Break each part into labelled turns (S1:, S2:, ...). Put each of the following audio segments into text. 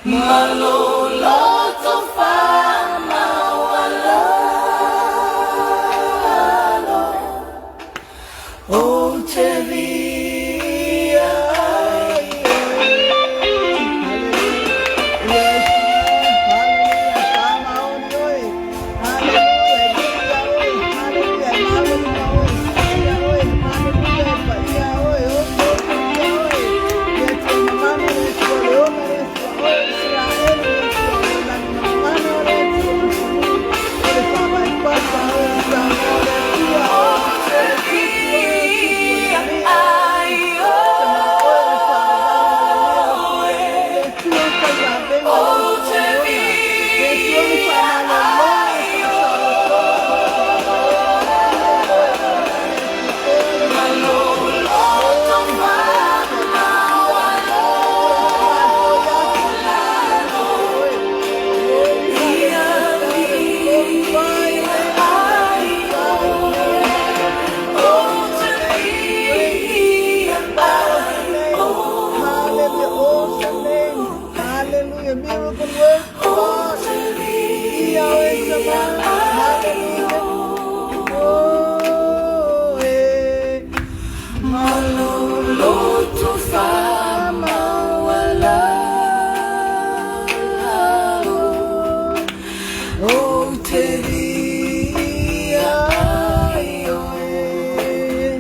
S1: Ma lou loto faamaualalo, ou te viia ai oe.
S2: Haleluia, haleluia, faamaoni oe. Haleluia, viia oe. Haleluia, maualuga oe, sikia oe. Haleluia, paia oe, otootogia oe. Le Atua mamana, le Atua le ola, le Atua oe o Iseraele, le Atua o le lagi manamana o le Atua o le fanua, o le faavae papa oe o Samoa, le Atua
S1: Ou te
S2: o le Tupu oe o Tupu o le
S1: viia
S2: Alii o le
S1: ai
S2: Alii. Tama oe o le Faavavau o le Alii o le
S1: oe.
S2: Le Atua fai vavega le
S1: Ou
S2: Atua
S1: te
S2: le ola, le Atua le
S1: viia
S2: faamalolo le
S1: ai
S2: faasaolotoa o le Alii oe o le Atua oe o le
S1: Ma
S2: Manuia
S1: lou
S2: oe.
S1: loto
S2: Glory, hallelujah, viia, oh, e matou atu le Atua oe. Glory,
S1: Ia
S2: hallelujah, Father, we glorify your
S1: viia
S2: name, we
S1: ai
S2: magnify your
S1: oe.
S2: name. We
S1: Ou
S2: glorify
S1: te
S2: your name, we praise
S1: viia
S2: your powerful
S1: ai
S2: name. Hallelujah, awesome name.
S1: oe.
S2: Hallelujah, miracle working
S1: Ou
S2: God.
S1: te
S2: Yahweh
S1: viia
S2: Sama,
S1: ai
S2: hallelujah.
S1: oe.
S2: Oh, eh.
S1: Ma lou loto faamaualalo, ou te viia ai oe.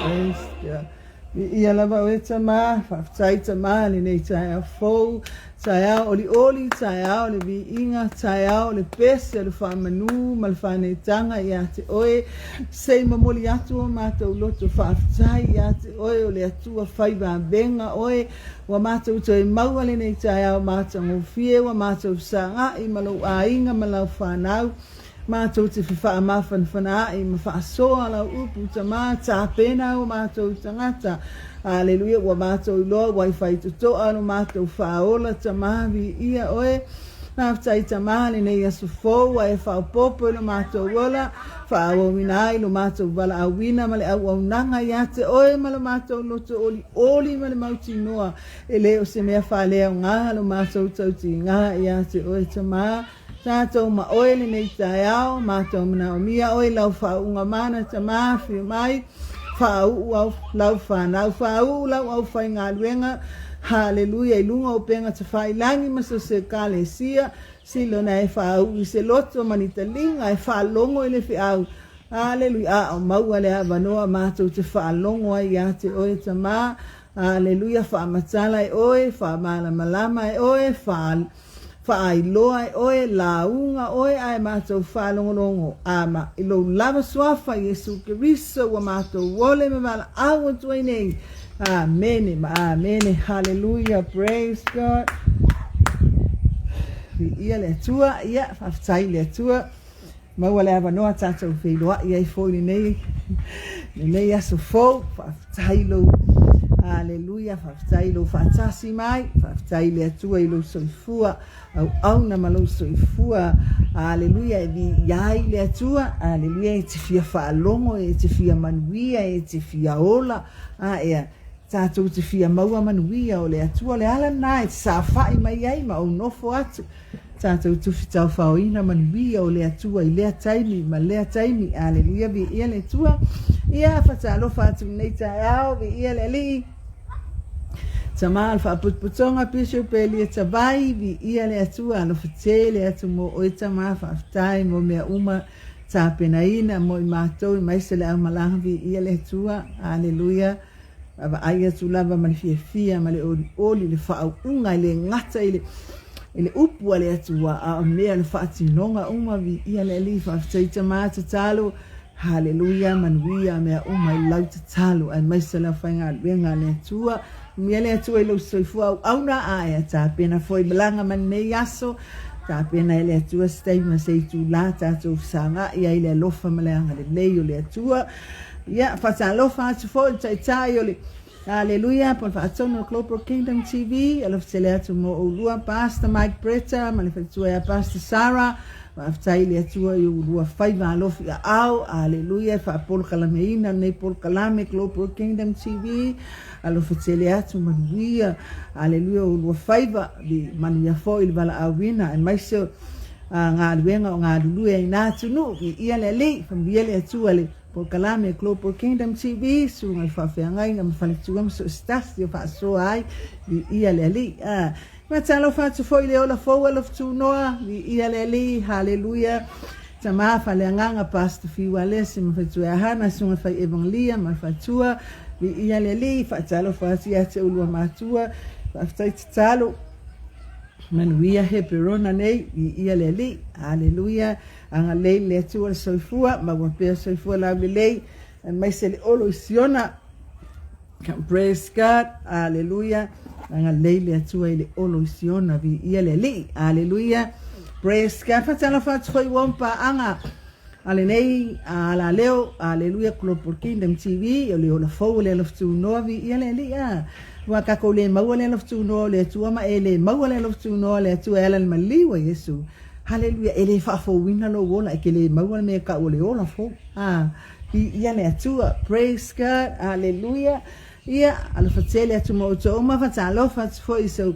S2: Praise God. Viia lava oe Tama, faafetai Tama lenei taeao fou, taeao olioli, taeao o le viiga, taeao o le pese o le faamanu ma le faaneetaga ia te oe, se i momoli atu o matou loto faafetai ia te oe o le Atua fai vavega oe, ua matou toe maua lenei taeao matagofie, ua matou fesagai ma lou aiga ma lau fanau, Matou te fefaamafanafana-a'i ma faasoa lau upu, Tama, tapena o matou tagata. Aleluia, ua matou iloa ua i faitotoa lo matou faaola, Tama, viia oe. Faafetai, Tama, lenei aso fou ua e faaopoopo i lo matou ola, faaauauina ai lo matou valaauina ma le auaunaga ia te oe ma lo matou loto olioli ma le mautinoa, e le o se mea faaleaoga lo matou tautiga ia te oe, Tama. Tatou ma oe lenei taeao, matou manaomia oe i lau faauuga mana, Tama, afio mai, faauu au, lau fanau, faauu lau aufaigaluega, haleluia, i luga o upega tafailagi ma so se ekalesia, silo na e faauu i se loto ma ni taliga e faalogo i le feau, haleluia, a o maua le avanoa matou te faalogo ai ia te oe, Tama, haleluia, faamatala e oe, faamalamalama e oe, faa Faailoa e oe, lauga oe ae matou faalogologo, a ma i lou lava suafa Iesu Keriso ua matou ole ma valaau atu ai nei. Amene ma amene. Hallelujah. Praise God. Viia le Atua, ia, faafetai i le Atua. Maua le avanoa tatou feiloai ai foi lenei lenei aso fou. Faafetai lou Aleluia, faafetai lou faatasi mai, faafetai le Atua i lou soifua auauna ma lou soifua. Aleluia, e viia ai le Atua. Aleluia, e te fia faalogo, e te fia manuia, e te fia ola. A ea, tatou te fia maua manuia o le Atua. O le ala lena e te saofai mai ai ma ou nofo atu. Tatou tufi taofaoina manuia o le Atua i lea taimi ma lea taimi. Aleluia, viia le Atua. Ia, faatalofa atu lenei taeao, viia le Alii. Tama o le faaputuputoga, Bishop Elia Tavai, viia le Atua, alofa tele atu mo oe tama, faafetai mo mea uma tapenaina mo i matou aemaise le aumalaga, viia le Atua. Aleluia. Vaavaai atu lava ma le fiafia ma le olioli le faauuga e le gata i le i le upu a le Atua, a o mea le faatinoga uma, viia le Alii, faafetai Tama, tatalo, haleluia, manuia mea uma i lau tatalo, aemaise le aufaigaluega a le Atua, manuia le Atua i lou soifua auauna, a ea tapena foi malaga ma lenei aso, tapena e le Atua se taimi ma se itulā tatou fesagai ai i le alofa ma le agalelei o le Atua. Ia, faatalofa atu foi i le Taitai o le Aleluia, po o le Faatonu o Global Kingdom TV, alofa tele atu mo oulua, Pastor Mike Bretta ma le faletua ia Pastor Sarah. Faafetai i le Atua i oulua faiva alofi aao. Aleluia. E faapolokalameina lenei polokalame Global Kingdom TV. Alofa tele atu, manuia. Aleluia oulua faiva, manuia foi le valaauina aemaise o galuega o galulue ai na atunuu. Viia le Alii, faamanuia le Atua le polokalame Global Kingdom TV, susuga i faafeagaiga ma faletua ma so o se tasi o faasoa ai. Viia le Alii. Faatalofa atu foi i le ola fou alofa tunoa, viia le Alii, haleluia. Tama faaleagaga Pastor Fiu Alesi ma Faletua Hana, Susuga Fai Evangelia ma Faletua, viia le Alii. Faatalofa atu ia te oulua matua, faafetai tatalo. Manuia Heperona nei, viia le Alii, haleluia. Agalelei le Atua le soifua, maua pea soifua laulelei, aemaise le olo i Siona. Praise God, haleluia. Agalelei le Atua i le olo i Siona, viia le Alii, haleluia. Praise God. Faatalofa atu foi ua paaga a lenei alaleo, haleluia, Global Kingdom TV, o le ola fou o le alofa tunoa, viia le Alii. A ua takou le maua le alofa tunoa o le Atua ma e le maua le alofa tunoa o le Atua e ala i le maliu a Iesu. Haleluia, e le faafouina lou ola, e te le maua le mea e tau o le ola fou. A Viia le Atua. Praise God. Hallelujah. Ia, alofa tele atu ma outou uma, faatalofa atu foi i sou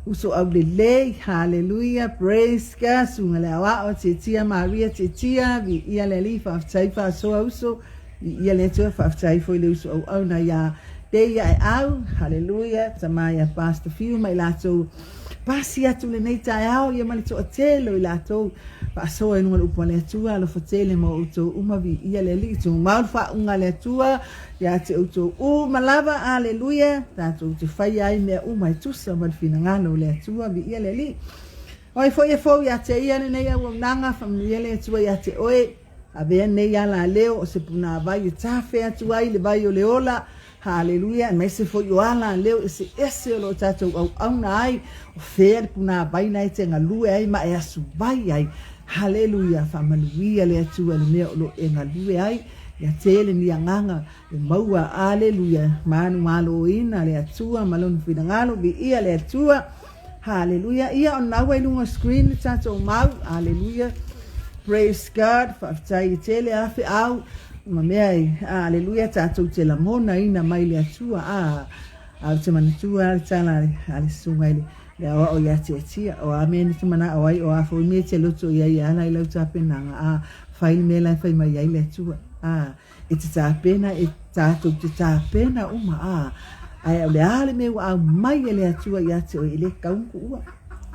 S2: uso aulelei. Hallelujah. Praise God. Susuga le aoao, Tietia Maria Tietia, viia le Alii, faafetai faasoa uso. Viia le Atua, faafetai foi le uso auauna iā Dei Aeau. Hallelujah. Tama ia Pastor Fiu ma i latou pasi atu lenei taeao ia ma le toatele o i latou faasoa i luga o le upu a le Atua. Alofa tele ma outou uma, viia le Alii, tumau le faauuga a le Atua ia te outou uma lava. Aleluia. Tatou te faia ai mea uma e tusa ma le finagalo o le Atua, viia le Alii. O ai foi e fou ia te ia lenei auaunaga, faamanuia le Atua ia te oe. Avea nei alaleo o se punāvai e tafe atu ai le vai o le ola. Haleluia, aemaise foi o alaleo eseese o lo o tatou auauna ai, o fea le punāvai na e te galue ai ma e asu vai ai. Haleluia, faamanuia le Atua i le mea o lo o e galue ai, ia tele ni agaga e maua. Aleluia, manumaloina le Atua ma Lona finagalo, viia le Atua. Haleluia, ia o lena ua i luga o screen le tatou mau. Haleluia, praise God, faafetai e tele a feau ma mea e, haleluia, tatou te lagonaina mai le Atua. A, a ou te manatua le tala a le susuga i le aoao ia Tiatia, o a mea na te manao ai, o a foi mea e te loto i ai e ala i lau tapenaga, a, fai le mea la e fai mai ai le Atua. A, E te tapena, e tatou te tapena uma, ā, ae o le a le mea ua aumai e le Atua ia te oe, e le tatau ona tuua.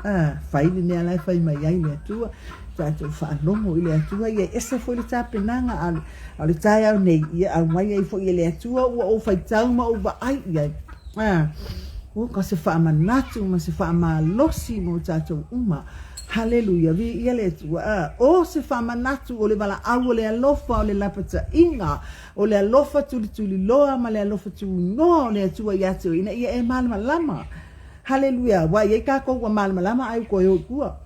S2: Ā, fai le mea la e fai mai ai le Atua, tatou faalogo i le Atua, ia e ese foi le tapenaga, a o le taeao nei, ia aumai ai foi e le Atua ua ou faitau ma ou vaai i ai. Ā, o ka se faamanatu ma se faamalosi mo tatou uma. Haleluia, viia le Atua. A, o se faamanatu o le valaau o le alofa o le lapataiga, o le alofa tulituliloa ma le alofa tunoa o le Atua ia te oe, ina ia e malamalama. Haleluia, aua e i ai tatou ua malamalama ae ua toe o i tua.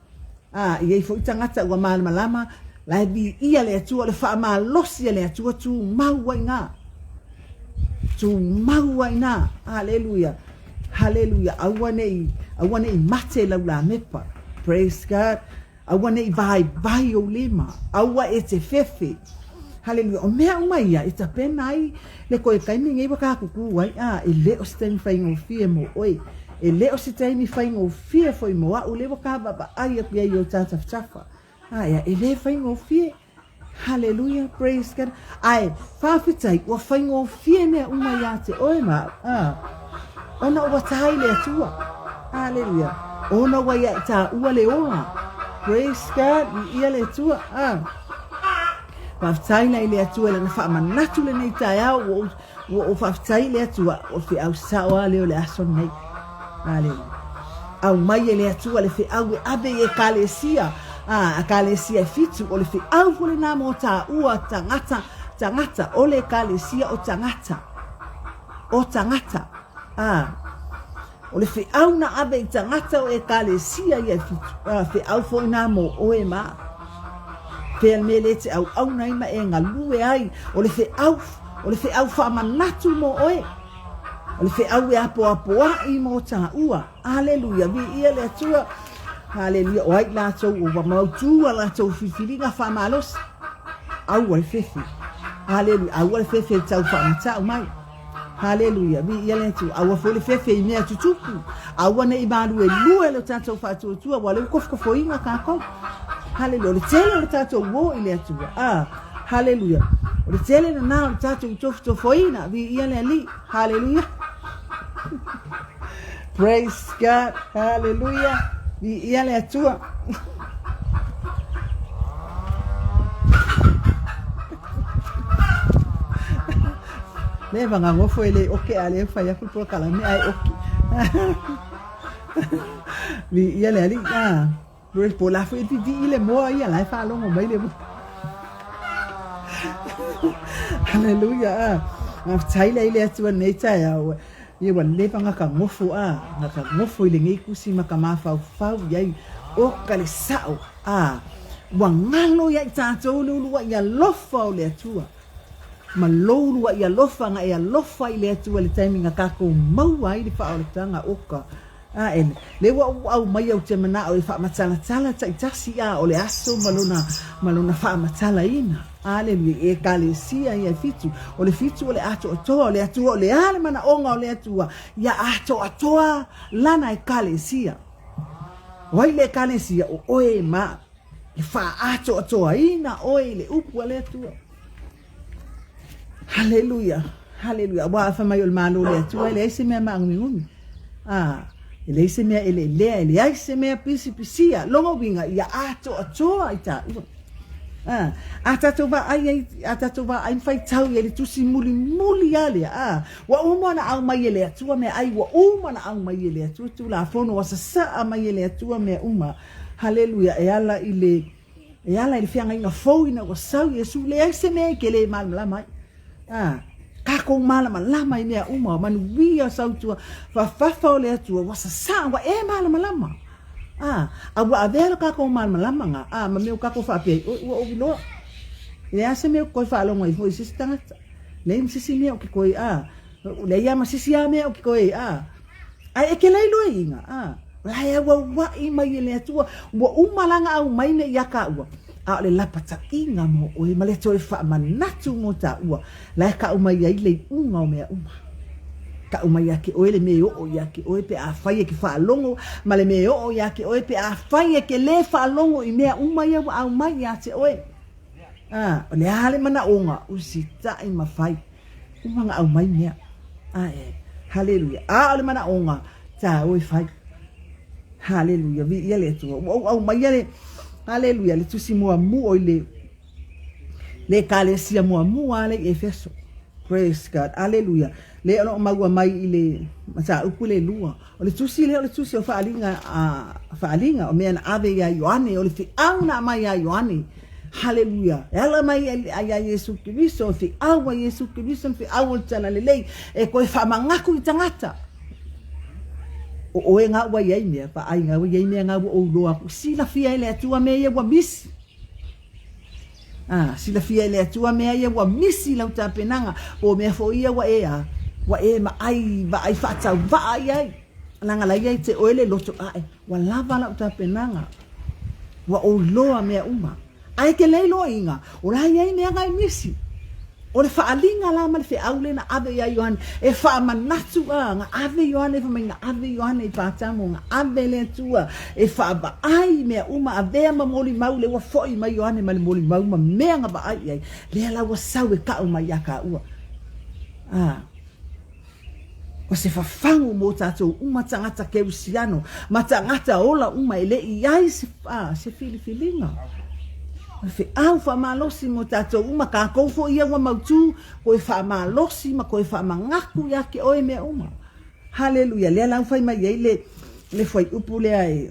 S2: A, e i ai foi tagata ua malamalama, la e viia le Atua, o le faamalosi a le Atua, tumau ai ina. Tumau ai ina. Haleluia. Haleluia, aua ne i, aua ne i mate lau lamepa. Praise God. Aua ne i vaivai ou lima. Aua e te fefe. Haleluia. O mea uma ia e tapena ai le koe taimi nei ua kākukū ai. A, e le o se taimi faigofie mo oe. E le o se taimi faigofie foi mo a'u lea ua kāvaavaai atu i ai i o tā tafatafa. A, ea, e le faigofie. Hallelujah, praise God. Ae, faafetai, ua faigofie mea uma iā te oe ma au. Ah, ona ua tā i le Atua. Hallelujah. Ona ua ia i tāua le ola. Praise God, viia le Atua. Ah. Faafetai la i le Atua i lana faamanatu lenei taeao, ua Ua ou faafetai i le Atua, o le feau sao lava lea o le aso lenei. Aleluia. Aumai e le Atua le feau e ave i Ekalesia, a, Ekalesia e fitu, o le feau foi lena mo tāua tagata, tagata, o le Ekalesia o tagata, o tagata, a. O le feau na ave i tagata o Ekalesia ia e fitu, a, feau foi na mo oe ma au. Fea le mea le te auauna ai ma e galue ai, o le feau, o le feau faamanatu mo oe, o le feau e apoapoaʻi mo tāua. Aleluia, viia le Atua. Haleluia, o ai i latou ua mautū a latou filifiliga faamalosi. Aua le fefe. Haleluia, aua le fefe e tau faamata'u mai. Haleluia, viia le Atua. Aua foi le fefe i mea tutupu. Aua ne i maluelue lo tatou faatuatua, ua le kofokofoina kākou. Haleluia, o le tele o le tatou uō i le Atua. Ah, haleluia. O le tele lena o le tatou tofotofoina. Viia le Alii. Haleluia. Praise God. Haleluia. Viia le Atua. Le vagagofo e le oke a le fai aku polokalame ae oke. Viia le Alii. Ah. Lore po la foi vivii le moa ia la e faalogo mai le moa. Haleluia. Ah. Faafetai la i le Atua nei taeao. Ia ua leva nga ka gofo a, nga ka gofo i lenei kusi ma ka mafaufau i ai o ka le sa'o a, ua galo ia i tatou le ulua'i alofa o le Atua, ma lou ulua'i alofa nga e alofa i le Atua i le taimi nga kakou maua ai le faaolataga o ka A e le ua ou aumaia ou te manao e faamatalatala taitasi a o le aso ma lona, ma lona faamatalaina. Aleluia, i Ekalesia ia e fitu. O le fitu o le atoatoa o le Atua, o le a le manaoga o le Atua ia atoatoa lana Ekalesia. O ai le Ekalesia? O oe ma e faaatoatoaina oe i le upu a le Atua. Haleluia, haleluia. Aua a fai mai o le Malo o le Atua, e leai se mea maagumiugumi. A, e leai se mea eleelea, e leai se mea pisipisia. Lona uiga, ia atoatoa i taua. A, a tatou vaai ai, a tatou vaai ma faitau i ai le tusi mulimuli lava lea, a, ua uma ona aumai e le Atua meaai, ua uma ona aumai e le Atua Tulafono, ua sasaa mai e le Atua mea uma. Haleluia, e ala i le E ala i le feagaiga fou ina ua sau Iesu, leai se mea e ke lē malamalama ai. A, kākou malamalama i mea uma, manuia sautua fafafa o le Atua, ua sasaa, ua e malamalama. A, a ua avea lo kākou malamalamanga, a, ma mea o kākou faapea ai, oi, ua ou iloa. E leai se mea o ke koe faalogo ai foi i se isi tagata. Leai ma se isi mea o ke koe, a, leai lava ma se isi lava mea o ke koe, a, Ae e ke lei loa iga, a, la e auauaʻi mai e le Atua, ua uma la na aumai nei iā kāua, a o le lapataʻiga mo ʻoe ma le toe faamanatu mo tāua, la e kaʻu mai ai le iʻuga o mea uma. Kaʻu mai iā ke ʻoe le mea e oʻo iā ke ʻoe pe afai e ke faalogo, ma le mea e oʻo iā ke ʻoe pe afai e ke lē faalogo i mea uma ia ua aumai iā te ʻoe. A, o le a le manaʻoga, usitaʻi ma fai. Uma na aumai mea. Ae, haleluia. A o le manaʻoga, tāua e fai. Haleluia, viia le Atua. Ua ou aumaia le, haleluia, le tusi muamua i le, le Ekalesia muamua le i Efeso. Praise God, haleluia. Le o loo maua mai i le mataupu le lua. O le tusi lea o le tusi o Faaaliga, a, Faaaliga, o mea na ave iā Ioane, o le feau na aumai iā Ioane. Haleluia! E ala mai ai iā Iesu Keriso, o feau a Iesu Keriso, le feau o le Talalelei, e koe faamanatu i tagata. O oe nga ua iai mea, vaai nga ua iai mea nga ua ou iloa aku, silafia e le Atua mea ia ua misi. A, silafia e le Atua mea ia ua misi i lau tapenaga, po o mea foi ia ua e a, ua e maai, vaai faatauvaa i ai. Leaga la ia i te oe le loto ae, ua lava lau tapenaga, ua ou iloa mea uma. Ae ke lei loa iga, o la e i ai mea na e misi. O le faaaliga la ma le feau lea na ave iā Ioane e faamanatu, a, na ave Ioane, fai mai na ave Ioane i Patamo, na ave le Atua e faavaai i mea uma, avea ma molimau, lea ua foi mai Ioane ma le molimau ma mea na vaai i ai, lea la ua sau e kau mai iā kāua. A. O se fafagu mo tatou uma tagata Kerisiano ma tagata ola uma e le i ai se, a, se filifiliga. O le feau faamalosi mo tatou uma, kākou foi ia ua mautū, koe faamalosi ma koe faamanatu iā te oe mea uma. Haleluia, lea la ua fai mai ai le, le fuaiupu lea e,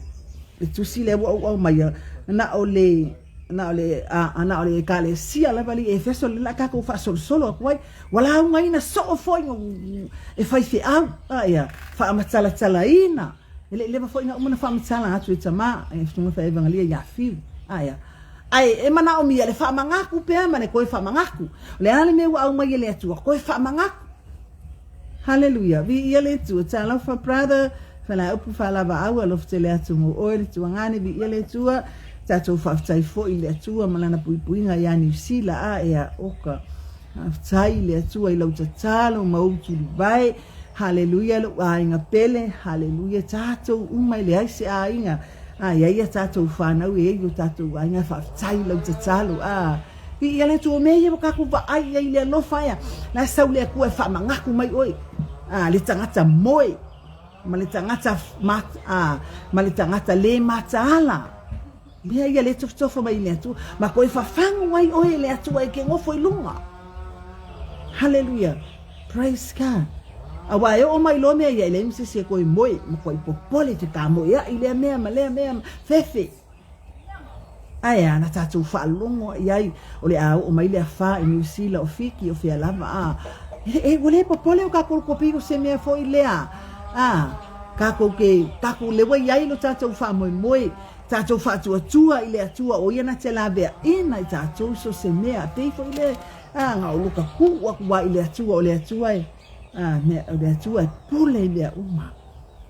S2: le tusi lea ua ou aumaia, na o le, na o le, a, na o le Ekalesia lava le i Efeso lea o le a tatou faasolosolo atu ai. Ua laugaina soo foi e faifeau, a ia faamatalatalaina. E le i leva foi na uma na faamatala atu e Tamā, e Susuga Faevagalii ia Fiu, a ia. Ae e manaomia le faamanatu pea ma le toe faamanatu. O le a le mea ua aumai e le Atua, toe faamanatu. Haleluia, viia le Atua. Talofa brother. Faleaupu faalavaau alofa tele atu mo oe le tuagane viia le Atua tatou faafetai foi i le Atua ma lana puipuiga ia Niu Sila a e a oka faafetai i le Atua i lau tatalo ma ou tulivae haleluia lou aiga pele haleluia tatou uma e leai se aiga a i ai a tatou fanau e i ai o tatou aiga faafetai i lau tatalo a Viia le Atua o mea ia ua tatou vaai i ai i le alofa ea la e sau le Atua e faamanatu mai oe a le tagata moe ma le tagata ma le tagata le mataala. Mea ia le tofotofo mai i le Atua, ma koe fafagu ai oe e le Atua e ke gofo i luga. Haleluia. Praise God. Aua e oo mai loa mea ia e leai ma se isi e koe moe, ma koe popole te tamoea'i lea mea ma lea mea, fefe. Ae a na tatou faalogo i ai o le a oo mai le afa i Niu Sila, o Fiti, o fea lava, a, e, ua le popole o tatou kopi o se mea foi lea, a, tatou te, tatou lewa i ai lo tatou faamoemoe, tatou faatuatua i le Atua o ia na te laveaina i tatou so se mea, pei foi le, a, na o luka tuu atu a i le Atua, o le Atua e, a, mea, o le Atua e pule i mea uma.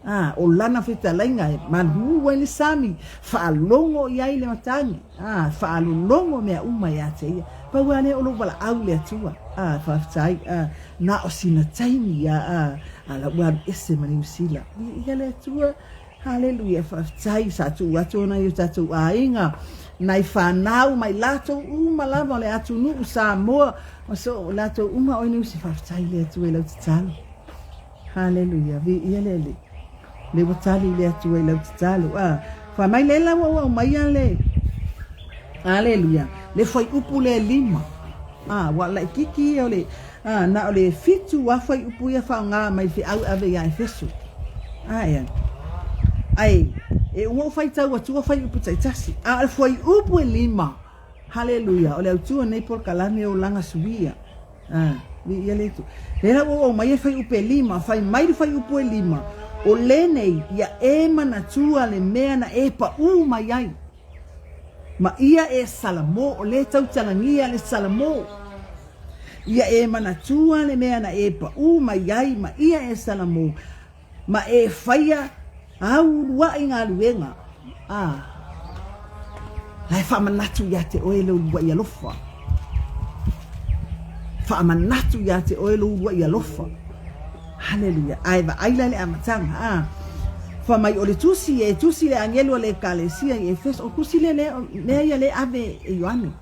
S2: Ā, o lana fetalaiga e malū ai le sami, faalogo i ai le matagi, ā, faalologo mea uma iā te ia. Pau lava lea o lou valaau i le Atua. Ā, faafetai, ā, na o sina taimi ia, ā, a la ua alu ese ma Niu Sila. Viia le Atua, haleluia, faafetai, sa tuu atu ona i o tatou aiga, nai fanau mai latou uma lava o le atunuu Samoa, ma so o latou uma o i Niu Sila. Faafetai i le Atua i lau tatalo. Haleluia, viia le Alii. Le ua tali le Atua i lau tatalo. A, fai mai le la ua ou aumaia le, Haleluia, le fuaiupu lea e lima. A, ua laititi ia o le, a, na o le fitu a fuaiupu ia faaaoga mai feau e ave ia Efeso. A, ea. Ai, e uma ou faitau atua fuaiupu taitasi. A o le fuaiupu e lima, Haleluia, o le autu o nei polokalame o laga suia. A, viia le Atua. Lea la ua ou aumaia le fuaiupu e lima, fai mai le fuaiupu e lima, o lenei ia e manatua le mea na e paʻū mai ai, ma ia e Salamo, o lea e tautalagia le Salamo. Ia e manatua le mea na e paʻū mai ai, ma ia e Salamo, Ma e faia āu uluaʻi galuega, ā, la e faamanatu iā te oe lou uluaʻi alofa. Faamanatu iā te oe lou uluaʻi alofa. Haleluia. A e vaai la i le amataga, ā, fai mai o le tusi e tusi le agelu a le Ekalesia i Efeso, o tusi lea, lea, mea ia lea e ave e Ioane.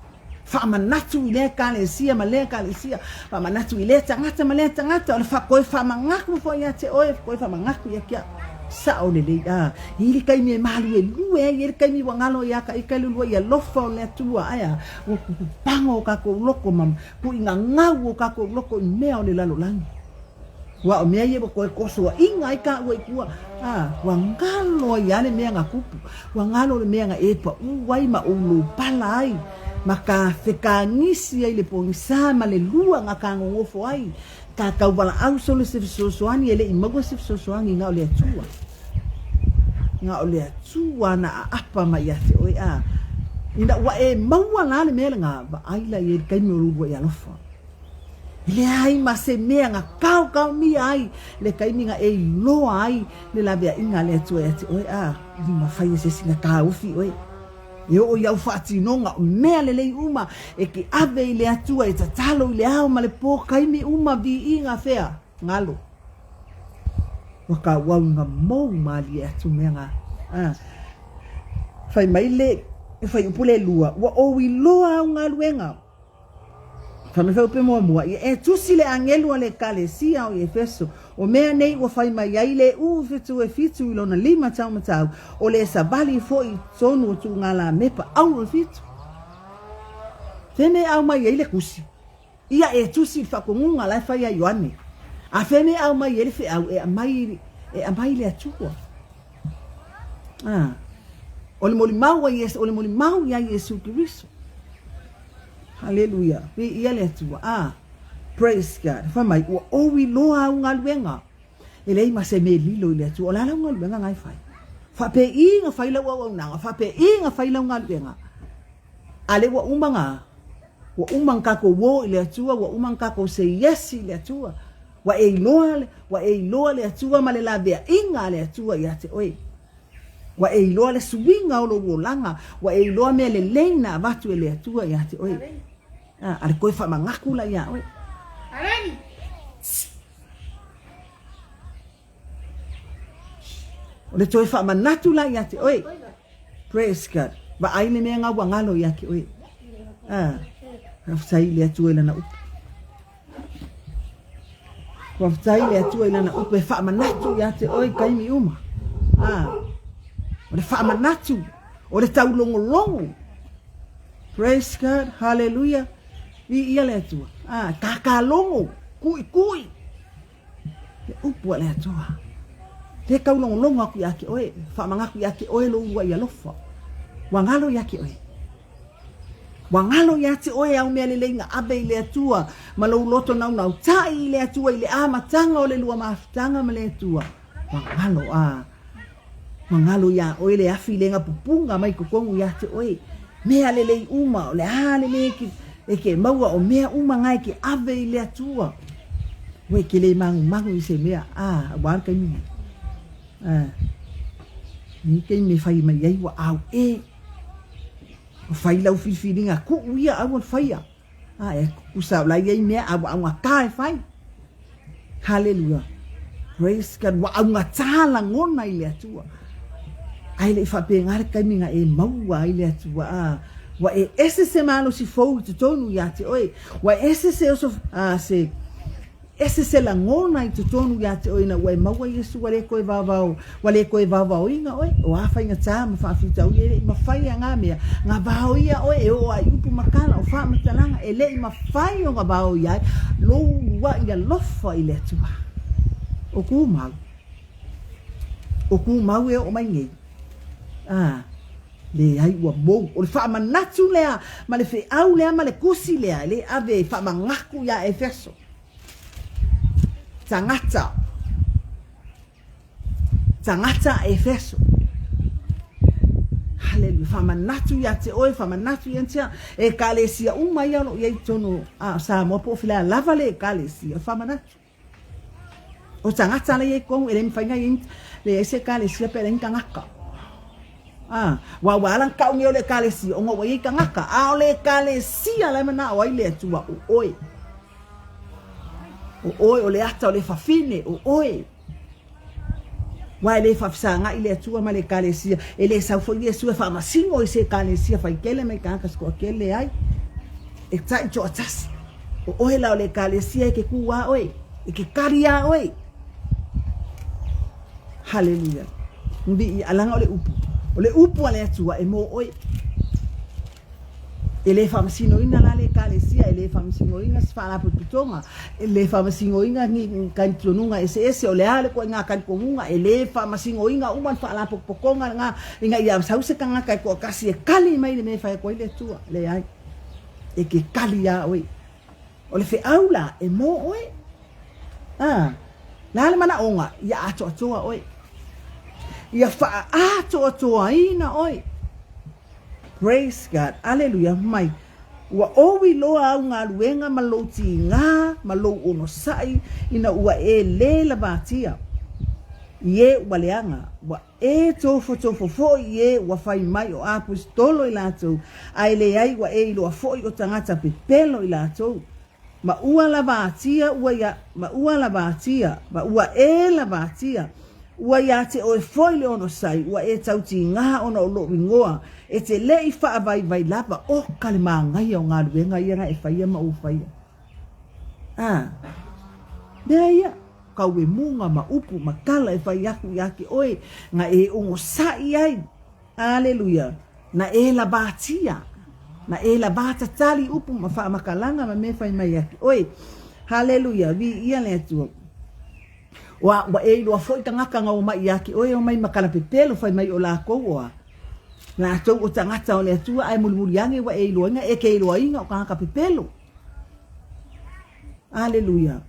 S2: Faamanatu i lea Ekalesia ma lea Ekalesia, faamanatu i lea tagata ma lea tagata, o le toe faamanatu foi ia te oe, toe faamanatu ia te au. Sao lelei, a, e i ai le taimi e maluelue ai, e i ai le taimi ua galo ia ka ika le uluai alofa o le Atua, ae a, ua pupupago o tatou loko ma puigagau o tatou loko i mea o le lalolagi. Aua o mea ia ua toe tosoaina ai taua i tua, a, ua galo ai lava le mea na tupu, ua galo le mea na e paʻū ai ma ou lopala ai, ma ka fekagisi ai le pogisa ma le lua na ka nonofo ai, ka tauvalaau solo se fesoasoani e le i maua se fesoasoani na o le Atua. Na o le Atua na aapa mai ia te oe, a, ina ua e maua la le mea lena, vaai la i ai i le taimi o lou uluai alofa. E leai ma se mea na kaokaomia ai le taimi na e iloa ai le laveaiga a le Atua ia te oe, a i mafai e se isi na taofi oe. E oo i au faatinoga o mea lelei uma e ke ave i le Atua e tatalo i le ao ma le po taimi uma viiga fea galo. Ua kauau na mou malie atu mea na. A fai mai le fuaiupu le lua, ua ou iloa au galuega. Fai mai fuaiupu muamua, ia e tusi le agelu a le Ekalesia o Efeso, o mea nei ua fai mai ai le uu fetu e fitu i lona lima taumatau, o le savali foi i totonu o tuugalamepa auro e fitu. Fea mea e aumai ai le tusi? Ia e tusi i le faatonuga la e fai a Ioane. A fea mea e aumai ai le feau? E aumai, e aumai i le Atua. Ah, o le molimau a Iesu, o le molimau iā Iesu Keriso. Haleluia. Viia le Atua. Ah, praise God. Fai mai, ua ou iloa au galuega. E leai ma se mea e lilo i le Atua. O le a lau galuega na e fai? Faapei na fai lau auaunaga, faapei na fai lau galuega. A lea ua uma na, ua uma na tatou o i le Atua, ua uma na tatou say yes i le Atua. Ua e iloa, ua e iloa le Atua ma le laveaiga a le Atua ia te oe. Ua e iloa le suiga o lou olaga, ua e iloa mea lelei na avatu e le Atua ia te oe. A, a le toe faamagaku la ia oe. O le toe faamanatu la ia te oe. Praise God. Vaai le mea nga ua galo ia te oe. A, faafetai i le Atua i lana upu. Faafetai i le Atua i lana upu e faamanatu ia te oe i taimi uma. A, o le faamanatu, o le taulogologo. Praise God, hallelujah. Viia le Atua. A, kākālogo, kuʻikuʻi. Le upu a le Atua. Le taulogologo aku ia te oe, faamanatu ia te oe lou uluai alofa. Ua galo ia te oe. Ua galo ia te oe au mea lelei na ave i le Atua, ma lou loto naunautai i le Atua i le amataga o le lua mafutaga ma le Atua. Ua galo, a. Ua galo iā oe le afi lega pupuga mai totonu iā te oe. Mea lelei uma, o le a le mea e ke maua, o mea uma na e ke ave i le Atua. Ua e ke le magumagu i se mea, a, auā le taimi nei. A, nei taimi e fai mai ai ua au e. Ua fai lau filifiliga, tuu ia aua le faia. A, e kusa o la e i ai mea a ua augatā e fai. Haleluia. Praise God. Ua augatā lagona i le Atua. Ae le i faapena le taimi na e maua ai le Atua. A, ua e ese se malosi fou i totonu ia te oe. Ua ese se oso, a, se, Ese se lagona i totonu ia te oe ina ua e maua Iesu ua le toe vaovao, ua le toe vaovaoina oe, o a faigata ma faafitauli e le i mafai a ngā mea, ngā vaoia oe e oo ai upu ma tala o faamatalaga e le i mafai ona vaoia ai lou uluaʻi alofa i le Atua. O tumau. O tumau e oo mai nei. A, leai ua mou. O le faamanatu lea ma le feau lea ma le tusi lea e le ave e faamanatu iā Efeso. Tagata. Tagata a Efeso. Haleluia. Faamanatu ia te oe, faamanatu ia te Ekalesia uma ia o lo o i ai i totonu o Samoa po o fea lava le Ekalesia, faamanatu. O tagata la i ai totonu, e le mafai ona i ai, leai se Ekalesia pe leai ni tagata. A, ua ua ala ona tau nei o le Ekalesia, ona ua i ai tagata. A o le Ekalesia la e manao ai le Atua, o oe. O oe, o le ata o le fafine, o oe. Aua e le faafesagaʻi le Atua ma le Ekalesia, e le sau foi Iesu e faamasino i se Ekalesia faitele mai tagata se toatele, leai. E taʻi toatasi. O oe la o le Ekalesia e ke kū ā oe, e ke kali ā oe. Haleluia. Viia, alaga o le upu. O le upu a le Atua e mō oe. E le faamasinoina la le Ekalesia, e le faamasinoina se faalapotopotoga, e le faamasinoina ni talitonuga eseese, o le a le ituaiga talitonuga, e le faamasinoina uma le faalapotopotoga lena ina ia sau se tagata e toatasi e kali mai le mea e fai atu ai le Atua. Leai. E ke kali iā oe. O le feau la, e mō oe. A, le a le manaʻoga, ia atoatoa oe. Ia faaatoatoaina oe. Praise God. Aleluia mai. Ua ou iloa au galuega ma lou tigā ma lou onosai ina ua e lē lavatia i e ua leaga, ua e tofotofo foi i e ua fai mai o aposetolo i latou, ae leai ua e iloa foi o tagata pepelo i latou. Ma ua lavatia ua ia, ma ua lavatia, ma ua e lavatia, ua iā te oe foi le onosai, ua e tautigā ona o lou igoa, e te le i faavaivai lava, oka le māgaia o galuega ia na e faia ma ou faia. A, mea ia, kauemuga ma upu ma tala e fai aku iā te oe, na e onosai ai, Aleluia! Na e lavatia, na e lavatatali upu ma faamakalaga ma mea fai mai ia te oe. Haleluia! Viia le Atua. Ua, ua e iloa foi tagata na omai ia te oe, omai ma kalapepelo fai mai o lakou oa. Latou o tagata o le Atua, ae mulimuli ane ua e iloaina, e ke iloaina o tagata pepelo. Aleluia!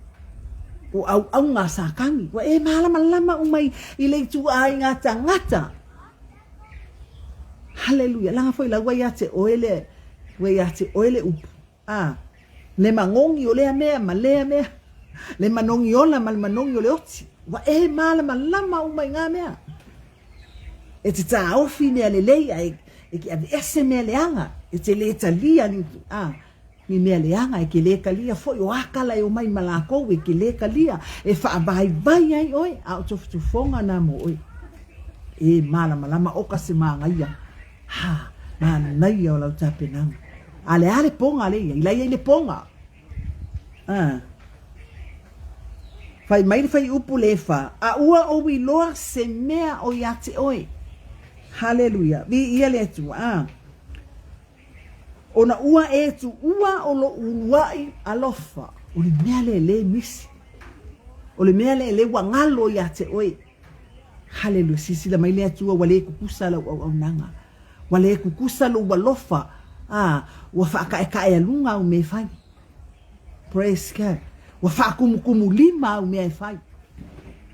S2: O auauna a Satani, ua e malamalama uma i, i le ituaiga tagata. Haleluia. Laga foi la ua ia te oe le, ua ia te oe le upu. A, le magogi o lea mea ma lea mea. Le manogi ola ma le manogi o le oti. Ua e malamalama uma i ngā mea. E te tāofi mea lelei a e, e ke aveese mea leaga. E te lē talia ni, a, ni mea leaga, e ke lē talia foi o akala e omai ma lākou, e ke lē talia, e faavaivai ai oe, a o tofotofoga nā mo oe. E malamalama oka se māgaia. Ha, manaia o lau tapenaga. A le a le poga le ia, i lai ai le poga. A. Fai mai le fuaiupu le fa, A ua ou iloa se mea o iā te oe. Haleluia. Viia le Atua. A. Ona ua e tuua o lou uluaʻi alofa. O le mea lea e lē misi. O le mea lea e lē ua galo iā te oe. Haleluia. Silasila mai le Atua ua lē kukusa lau auaunaga. Ua lē kukusa lou alofa. A, ua faakaekaealuga au mea e fai. Praise God. Ua faakumukumulima au mea e fai.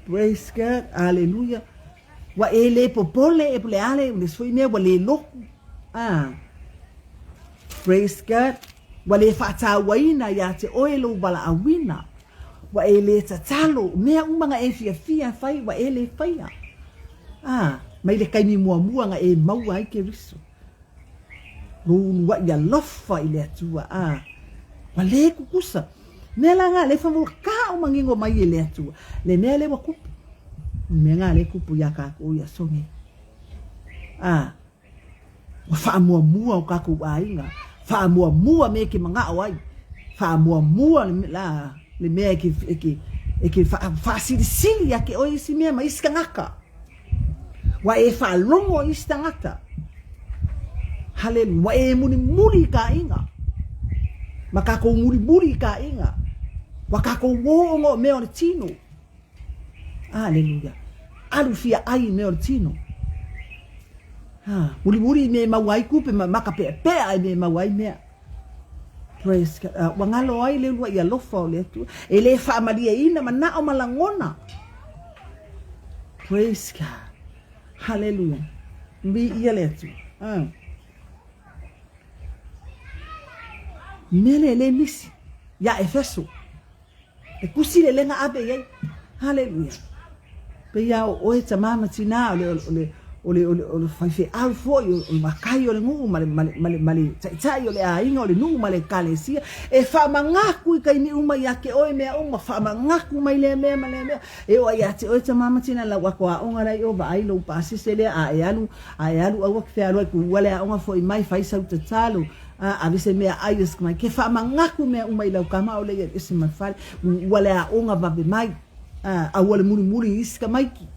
S2: Praise God. Haleluia. Ua e lē popole e le a le, le isi foi mea ua lē loku. A. Praise God. Ua lē faatauaina iā te oe lou valaauina. Ua e lē tatalo, mea uma na e fiafia e fai, ua e lē faia. A, mai le taimi muamua na e maua ai Keriso. Lou uluaʻi alofa i le Atua, a, ua lē kukusa. Mea la ngā lē wha ka o mangingo mai e le Atua. Le mea le ua kupu. Mea ngā lē kupu iā kākou i aso nei. A, Ua faamuamua o kākou ʻāina, faamuamua me ke manaʻo ai, faamuamua la le mea e ke, e ke, e ke faasilisili iā ke ʻoe isi mea ma isi tagata. Ua e faalogo i isi tagata. Haleluia. Ua e mulimuli i ka ʻaiga. Ma kākou mulimuli i ka ʻaiga. Ua kākou ō ona o mea o le tino. Aleluia. Alu fia ʻai i mea o le tino. Ha, mulimuli i mea e maua ai kupe ma maka peʻapeʻa i mea e maua ai mea. Praise God. Uh, ua galo ai le uluaʻi alofa o le Atua. E lē faamalieina manaʻo ma lagona. Praise God. Hallelujah. Viia le Atua. Mea lē lē misi. Iā Efeso. E kusi le lega ave i ai. Haleluia. Pei a o oe tamā ma tinā o le, o le, o le, o le, o le faifeau foi, o le makai o le nuu ma le, ma le, ma le, ma le taitai o le aiga o le nuu ma le ekalesia, e faamagaku i taimi uma ia te oe mea uma, faamagaku mai lea mea ma lea mea. E oo ai ia te oe tamā ma tinā lau ako aoga la i o, vaai lou pasese lea, a e alu, a e alu aua ke fealuai kuua le aoga foi mai, fai sau tatalo, A ave se mea ai o mai. Ke faamagaku mea uma i lau kama ʻaʻole ia ese ma le fale. Ua le aoga vave mai. A, a ua le mulimuli i isi tamaiti.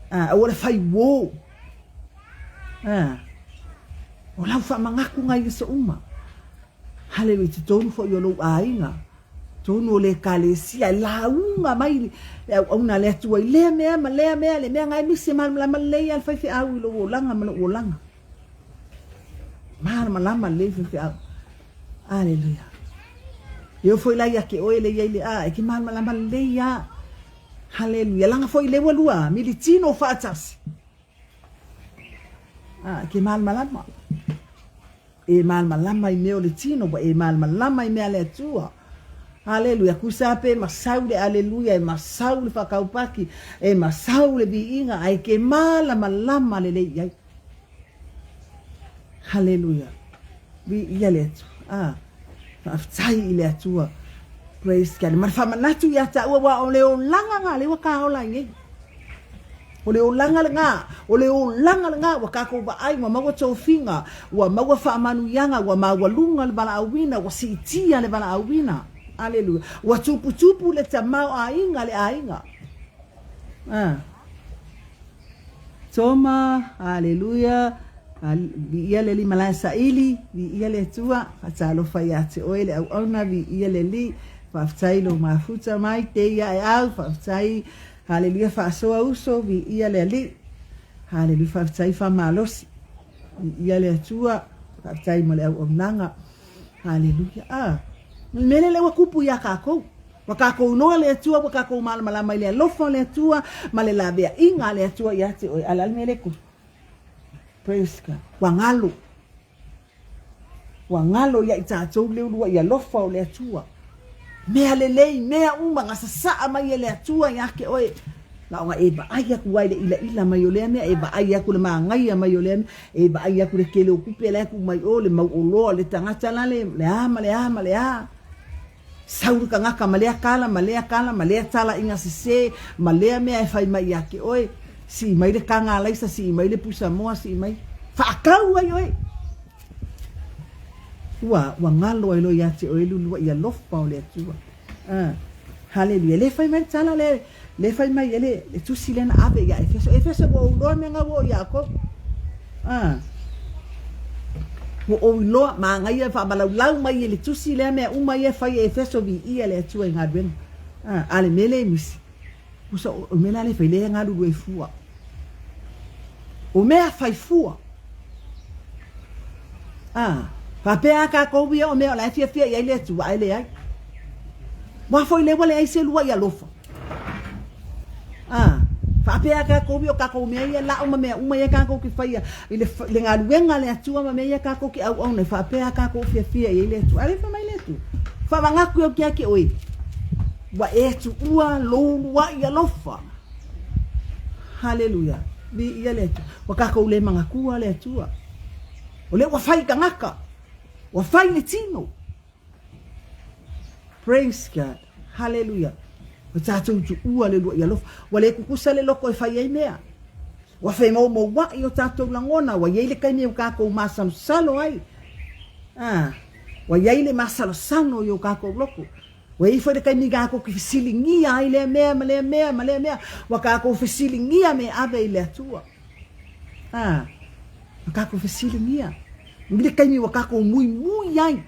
S2: A, a ua le fai uō. A, o lau faamagaku ngai aso uma. Haleluia, i totonu foi o lou aiga, totonu o le ekalesia, e lauga mai le auauna a le Atua i lea mea ma lea mea, le mea ngai misi e malamalama lelei lava le faifeau i lou olaga ma lou olaga. Malamalama lelei faifeau. Aleluia. E oo foi la ia te oe le iai le a, e ke malamalama lelei a. Haleluia. Laga foi le ua lua militino faatasi. A, e ke malamalama. E malamalama i mea o le tino, ua e malamalama i mea a le Atua. Haleluia. Kusa pe masau le aleluia, e masau le whakaupaki, e masau le viiga, a e ke malamalama lelei i ai. Haleluia. Viia le Atua. Ah, faafetai i le Atua. Praise God. Ma le faamanatu iā taua aua o le olaga ngā lea ua kāola ai nei. O le olaga lena, o le olaga lena ua kākou vaai, ua maua tofiga, ua maua faamanuiaga, ua maualuga le valaauina, ua siitia le valaauina. Aleluia. Ua tuputupu le tamaoaiga a le aiga. Ah. Toma, Aleluia, Viia le Alii Malae Saili, Viia le Atua, Faatalofa ia te oe le auauna, Viia le Alii, Faafetai lou mafuta mai te ia e au, Faafetai, Haleluia, Faasoa uso, Viia le Alii, Haleluia, Faafetai faamalosi, Viia le Atua, Faafetai mo le auaunaga, Haleluia. Ah, le mea lea ua kupu iā kākou. Ua kākou iloa le Atua, ua kākou malamalama i le alofa o le Atua ma le laveaiga a le Atua iā te oe. A le a le mea lea e kupu? Praise God. Ua galo. Ua galo ia i tātou le uluaʻi alofa o le Atua. Mea lelei, mea uma na sasaa mai e le Atua ia te oe. Na ona e vaai atu ai le ilaila mai o lea mea, e vaai atu le magaia mai o lea mea, e vaai atu le tele o tupe la e tuu mai o, le mau oloa, le tagata la le, le a ma le a ma le a. Sau le tagata ma lea tala ma lea tala ma lea talaiga sese ma lea mea e fai mai ia te oe. Sii mai le taga alaisa, sii mai le pusa moa, sii mai. Faatau ai oe. Ua, ua galo ai loa ia te oe le uluai alofa o le Atua. Ah, haleluia. Le fai mai le tala le, le fai mai e le, le tusi lea na ave ia Efeso. Efeso ua ou iloa mea na ua oo ia outou. Ah. Ua ou iloa, manaia faamalaulau mai e le tusi lea mea uma ia e fai e Efeso viia le Atua i galuega. Ah, a le mea lea e misi. Uso, o le mea la lea e fai lea e galulue fua. O mea fai fua. A, faapea a tatou ia o mea o la e fiafia i ai le Atua, ae leai. Ua foi lea ua leai se lua'i alofa. A, faapea a tatou ia o tatou mea ia la'u ma mea uma ia tatou te faia i le, le galuega a le Atua ma mea ia tatou te auauna ai, faapea a tatou fiafia i ai le Atua. A lea fai mai le Atua, Faavagatu ia te ake oe, ua e tuua lou lua'i alofa. Haleluia. Viia le Atua. Ua tatou le manatua le Atua. O lea ua fai tagata. Ua fai le tino. Praise God. Haleluia. Ua tatou tuua le lua'i alofa. Ua le tutusa le loko e fai ai mea. Ua femoumoua'i o tatou lagona. Ua i ai le taimi ua tatou masalosalo ai. Ah, ua i ai le masalosalo i o tatou loko. Ua i ai foi le taimi tatou te fesiligia ai lea mea ma lea mea ma lea mea, ua tatou fesiligia me ave i le Atua. A, ua tatou fesiligia. I le taimi ua tatou muimui ai.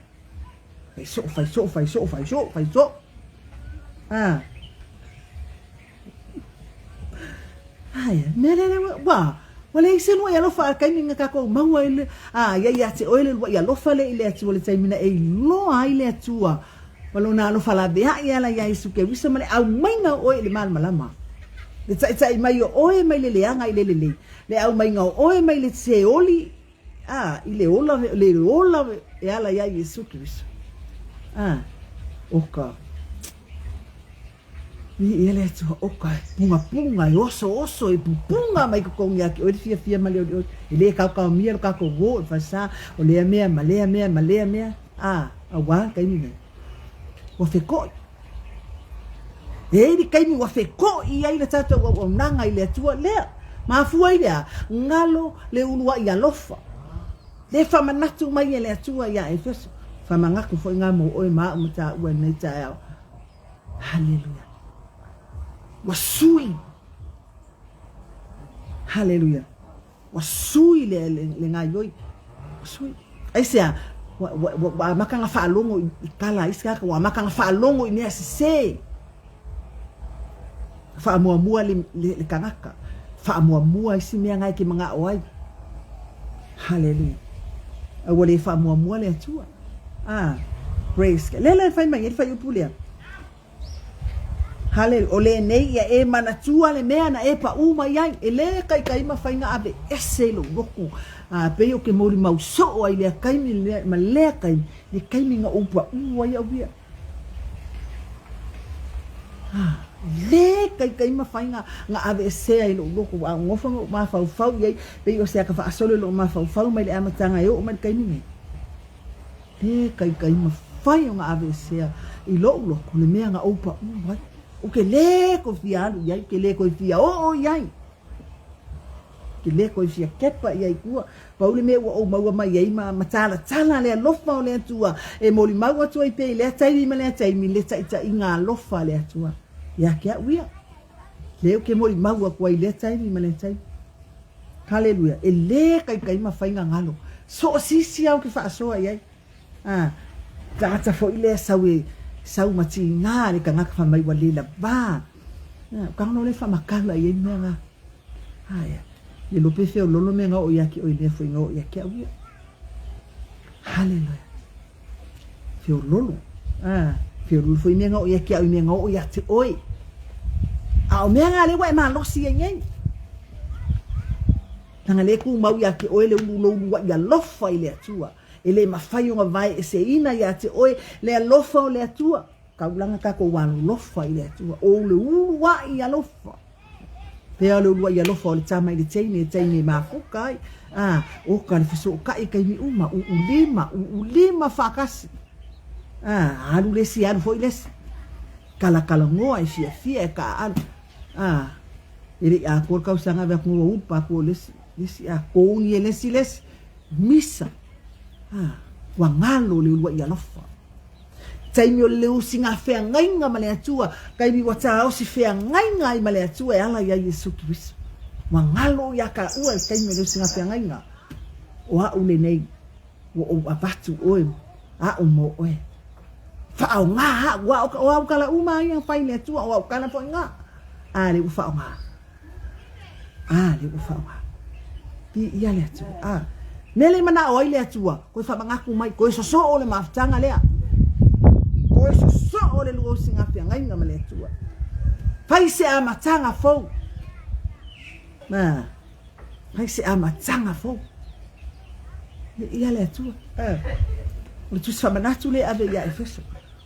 S2: Fai soo, fai soo, fai soo, fai soo, fai soo. A. Ai, mea lea lea ua, ua leai se lua'i alofa a le taimi na tatou maua ai le, a ia ia te oe le lua'i alofa lea i le Atua i le taimi na e iloa ai le Atua ma Lona alofa laveai e ala iā Iesu Keriso ma le aumaiga o oe i le malamalama. Le taita'i mai o oe mai le leaga i le lelei, le aumaiga o oe mai le Seoli a, i le ola, le ola e ala iā Iesu Keriso. A, o ka. Viia le Atua, oka e pungapunga, e osooso, e pupunga mai totonu ia te oe le fiafia ma le olioli. E le kaokaomia lo tatou uō i le falesa, o lea mea ma lea mea ma lea mea, a, auā le taimi nei. Ua fekoʻi. E i ai le taimi ua fekoʻi ai le tatou auaunaga i le Atua, lea, mafua i le a? Galo le uluaʻi alofa. Le faamanatu mai e le Atua iā Efeso, faamanatu foi ngā mō oe ma aʻu ma tāua i lenei taeao. Haleluia. Ua sui. Haleluia. Ua sui le, le, le gaioi. Ua sui. Aisea, ua, ua, ua, ua amata na faalogo i, i tala a isi tagata, ua amata na faalogo i mea sese. Faamuamua le, le, le tagata. Faamuamua isi mea na e ke manao ai. Haleluia. A ua le faamuamua le Atua. Ah, praise God. Lea la e fai mai ai le fuaiupu lea. Haleluia. O lenei ia e manatua le mea na e paʻū mai ai. E lē kaikai ma faiga ave ese i lou loto. A pei o ke molimau soo ai lea taimi lea ma lea taimi, le taimi na ou paʻū ai au ia. Ah, lē kaikai ma faiga na aveesea i lou loto. A ou nofo ma ou mafaufau i ai, pei o se aka faasolo i lou mafaufau mai le amataga e oo mai le taimi nei. Lē kaikai ma fai ona aveesea i loʻu loko le mea na ou paʻū ai. Ou ke lē koe fia alu i ai, ou ke lē koe fia oo i ai. Ou ke lē koe fia kepa i ai tua. Pau le mea ua ou maua mai ai ma, ma talatala le alofa o le Atua e molimau atu ai pea i lea taimi ma lea taimi le taʻitaʻiga alofa a le Atua ia te aʻu ia. Lea ou ke molimau aku ai i lea taimi ma lea taimi. Haleluia. E lē kaikai ma faiga galo. So o sisi au ke faasoa i ai. A, tagata foi lea sau e sau ma tigā le tagata fai mai ua le lavā. A, o ka le faamakala i ai mea nga. Aia. Le lope feololo mea nga oo ia te oe mea foi nga oo ia te au ia. Haleluia. Feololo. A, feololo foi mea nga oo ia te au i mea nga oo ia te oe. A o mea nga lea ua e malosi ai nei. Leaga lea e tumau ia te oe le ulu lou luaʻi alofa i le Atua. E le mafai ona vaeeseina ia te oe le alofa o le Atua. Taulaga tatou alolofa i le Atua, o le uluai alofa. Pea o le uluai alofa o le tama i le teine, e teine e mafuta ai. A, oka le fesootai i taimi uma, uulima, uulima faatasi. A, alu le isi, alu foi le isi. Talatalanoa e fiafia e taaalo. A, e le i atoa le tausaga ave atu ua upa atu o le isi, le isi, a, togi e le isi le isi. Misa. A, ua galo le uluai alofa. Taimi o le usiga feagaiga ma le Atua, taimi ua taosi feagaiga ai ma le Atua e ala ia Iesu Keriso. Ua galo ia taua i taimi o le usiga feagaiga, o a'u lenei, ua ou avatu oe, a'u mo oe. Faaoga a'u, o au tala uma ia na fai i le Atua, o au tala foi na. A lea ua faaoga. A lea ua faaaoga. Viia le Atua. A. Mea lea e manao ai le Atua, koe faamanatu mai, koe sosoo le mafutaga lea. Koe sosoo le lua usiga feagaiga ma le Atua. Fai se amataga fou. A. Fai se amataga fou. Viia le Atua. A. O le tusi faamanatu lea e ave ia Efeso.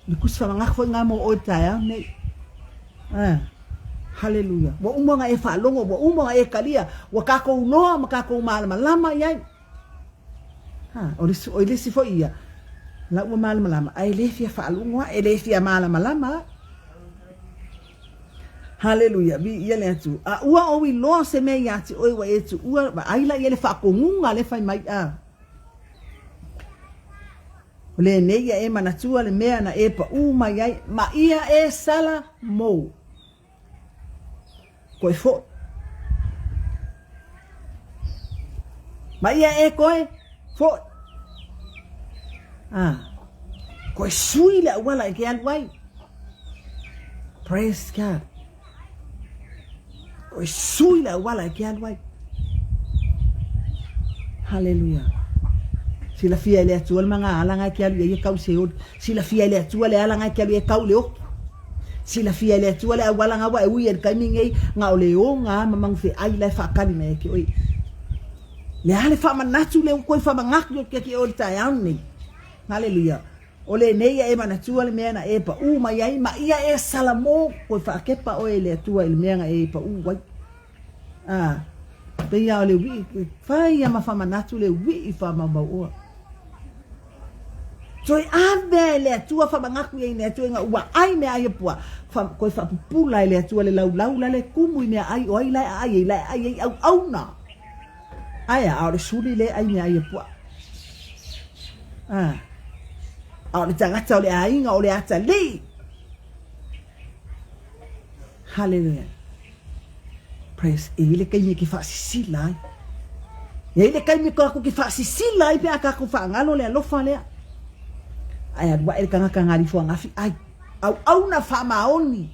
S2: O le tusi faamanatu foi lena mo oe i le taeao lenei. A. Haleluia. Ua uma ona e faalogo, ua uma ona e talia, ua tatou loa ma tatou malamalama i ai. Ha, o le, o le isi foi ia, la ua malamalama, ae le fia faalogo ae, le fia malamalama ae. Haleluia, viia le Atua. A ua ou iloa se mea ia te oe ua e tuua, vaai la i ai le faatonuga lea fai mai, a. O lenei ia e manatua le mea na e paʻū mai ai, ma ia e sala mou. Koe foʻi. Ma ia e koe foʻi. Ah. Koe sui le auala e ke alu ai. Praise God. Koe sui le auala e ke alu ai. Haleluia. Silafia e le Atua le maga ala nga e ke alu i ai e kau Seoli. Silafia e le Atua le ala nga e ke alu i ai e kau le oki. Silafia e le Atua le auala nga ua e ui ai i le taimi nei, nga o le oga a ma magufeai la e faakali mai ai ke oe. Le a le faamanatu le ua koe faamanatu ia ke oe i le taeao lenei. Haleluia. O lenei ia e manatua le mea na e paʻū mai ai, ma ia e Salamo, koe faakepa oe i le Atua i le mea na e paʻū ai. A, pei lava o le uiʻi, fai ia ma faamanatu le uiʻi faamaumauoa. Toe ave e le Atua faamanatu ia i le Atua ina ua ai mea ai e pua, fa, koe faapupula e le Atua le laulau la le kumu i mea ai, o ai la e aai ai, la e aai ai auauna. Ae a, a o le suli le ai mea ai e pua. A, a o le tagata o le aiga o le atalii. Haleluia. Praise. E i ai le taimi e ke faasisila ai. E i ai le taimi tatou ke faasisila ai pe a tatou faagalo le alofa lea. Ae alu ae le tagata na alifo agafi ai. Auauna faamaoni.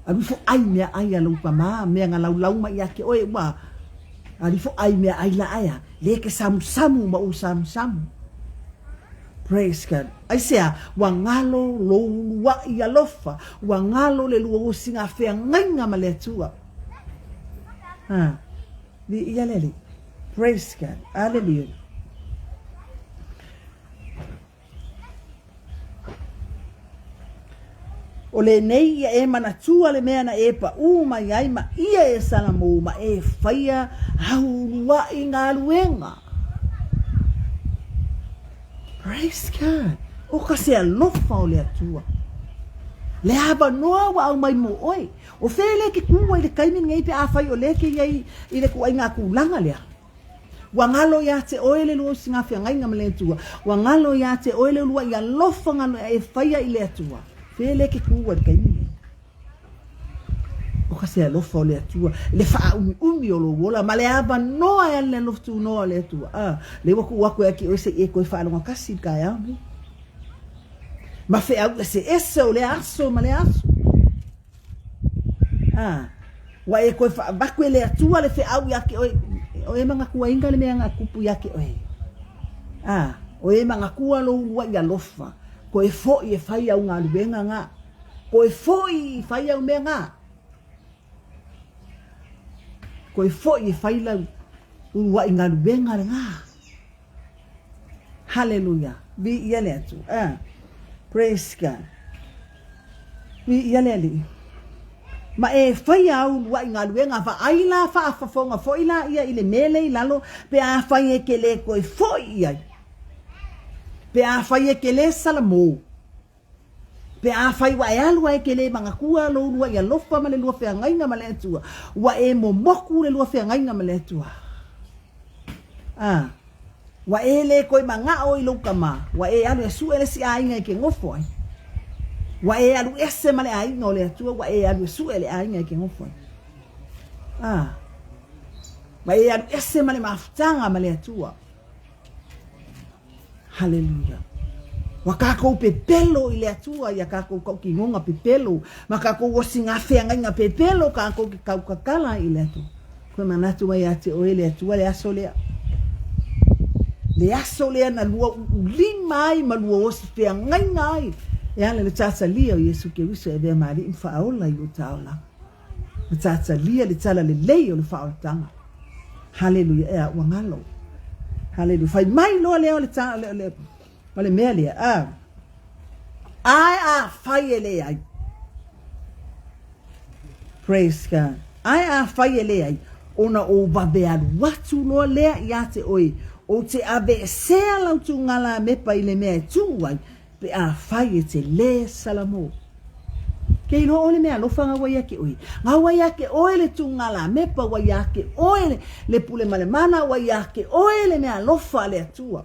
S2: Alu ifo ai mea ai a lou tama, mea na laulau mai ia te oe ua alu ifo ai mea ai la ae a, le ke samusamu ma u samusamu. Praise God. Aisea? Ua galo lou uluai alofa, ua galo le lua usiga feagaiga ma le Atua. Ha. Viia le Alii. Praise God. Hallelujah. O lenei ia e manatua le mea na e paʻū mai ai ma ia e Salamo ma e faia au uluaʻi galuega. Praise God. O ka se alofa o le Atua. Le avanoa ua aumai mo oe. O fea lea e ke kū ai le taimi lenei pe afai o lea ke i ai i le ituaiga tulaga lea. Ua galo ia te oe le lua usiga feagaiga ma le Atua. Ua galo ia te oe le uluai alofa galo e faia i le Atua. Fea lea ke kū ai le taimi lenei. O ka se alofa o le Atua, le faaumiumi o lou ola, ma le avanoa e ala le alofa tunoa o le Atua. A, lea ua tuu atu ia te oe se i e toe faalogo tasi i le taeao lenei. Ma feau eseese o lea aso ma lea aso. A, ua e toe faavatu e le Atua le feau ia te oe, o e magatuaina le mea na tupu ia te oe. A, o e magatua lou uluai alofa, toe foi e fai au galuega na. Toe foi e fai au mea na. Toe foi e fai lau uluai galuega lena. Haleluia. Viia le Atua. Praise God. Viia le Alii. Ma e faia au uluaʻi galuega, vaai la faafofoga foi laia i le mea lea i lalo pe afai e te le toe foi i ai, pe afai e te le salamo, pe afai ua e alu ae e te le manatua lou uluaʻi alofa ma le lua feagaiga ma le Atua, ua e momoku le lua feagaiga ma le Atua. A, ua e le toe manao i lou tama, ua e alu e sue le isi aiga e te nofo ai. Ua e alu ese ma le aiga o le Atua, ua e alu e sue le aiga e te nofo ai. A, ua e alu ese ma le mafutaga ma le Atua. Haleluia. Ua kākou pepelo i le Atua ia kākou kaukinoga pepelo, ma kākou osi feagaiga pepelo kākou ke kaukakala i le Atua. Koe manatu mai ia te oe le Atua le aso lea. Le aso lea na lua uulima ai ma lua osi feagaiga ai e ala i le tatalia o Iesu Keriso e avea ma Alii ma Faaola i o ta olaga. Ma tatalia le tala lelei o le faaolataga. Haleluia. Ea, ua galo. Haleluia. Fai mai loa lea o le, ta, le, le, o le mea lea. A, ae afai e leai. Praise God. Ae afai e leai, ona ou vave alu atu loa lea ia te oe, ou te aveesea lau tugalamepa i le mea e tuu ai, pe afai e te lē salamo. Ke iloa oe le mea alofa ga ua ia te oe. Ga ua ia te oe le tugalamepa, ua ia te oe le, le pule ma le mana, ua ia te oe le mea alofa a le Atua.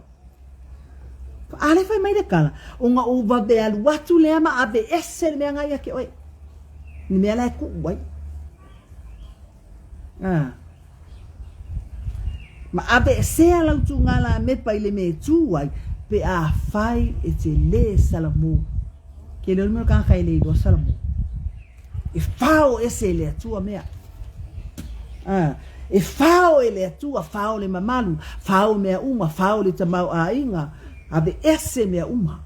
S2: A lea fai mai le tala, ona ou vave alu atu lea ma aveese le mea ga ia te oe. Le mea la e tuu ai. Ah. Ma aveesea lau tugalamepa i le mea e tu ai, pe afai e te lē salamo. Ke leo le mea o le tagata e le iloa salamo. E fao ese e le Atua mea. Ah, e fao e le Atua, fao le mamalu, fao mea uma, fao le tamaoaiga, aveese mea uma.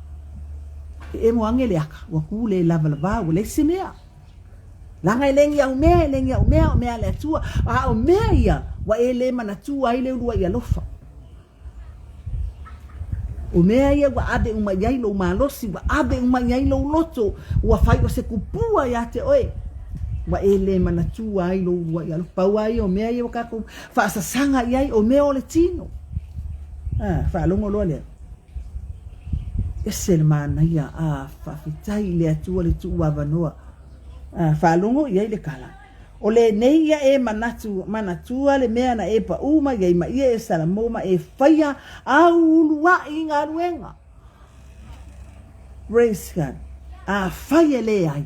S2: E emo age le aka, ua ku le lavalavā, ua leai se mea. Leaga e le ni au mea, e le ni au mea, o mea a le Atua, a o mea ia ua e le manatua ai le uluai alofa. O mea ia ua ave uma i ai lou malosi, ua ave uma i ai lou loto, ua fai o se kupua iā te oe, ua e le manatua ai lou uluai alofa. Pau lava ia o mea ia ua kākou faasasaga i ai, o mea o le tino. A, faalogo loa lea. Ese le manaia, a, faafetai i le Atua le tuu avanoa. A, faalogo i ai le kala. O lenei ia e manatu, manatua le mea na e paʻū mai ai ma ia e salamo ma e faia āu uluaʻi galuega. Praise God. Afai e leai,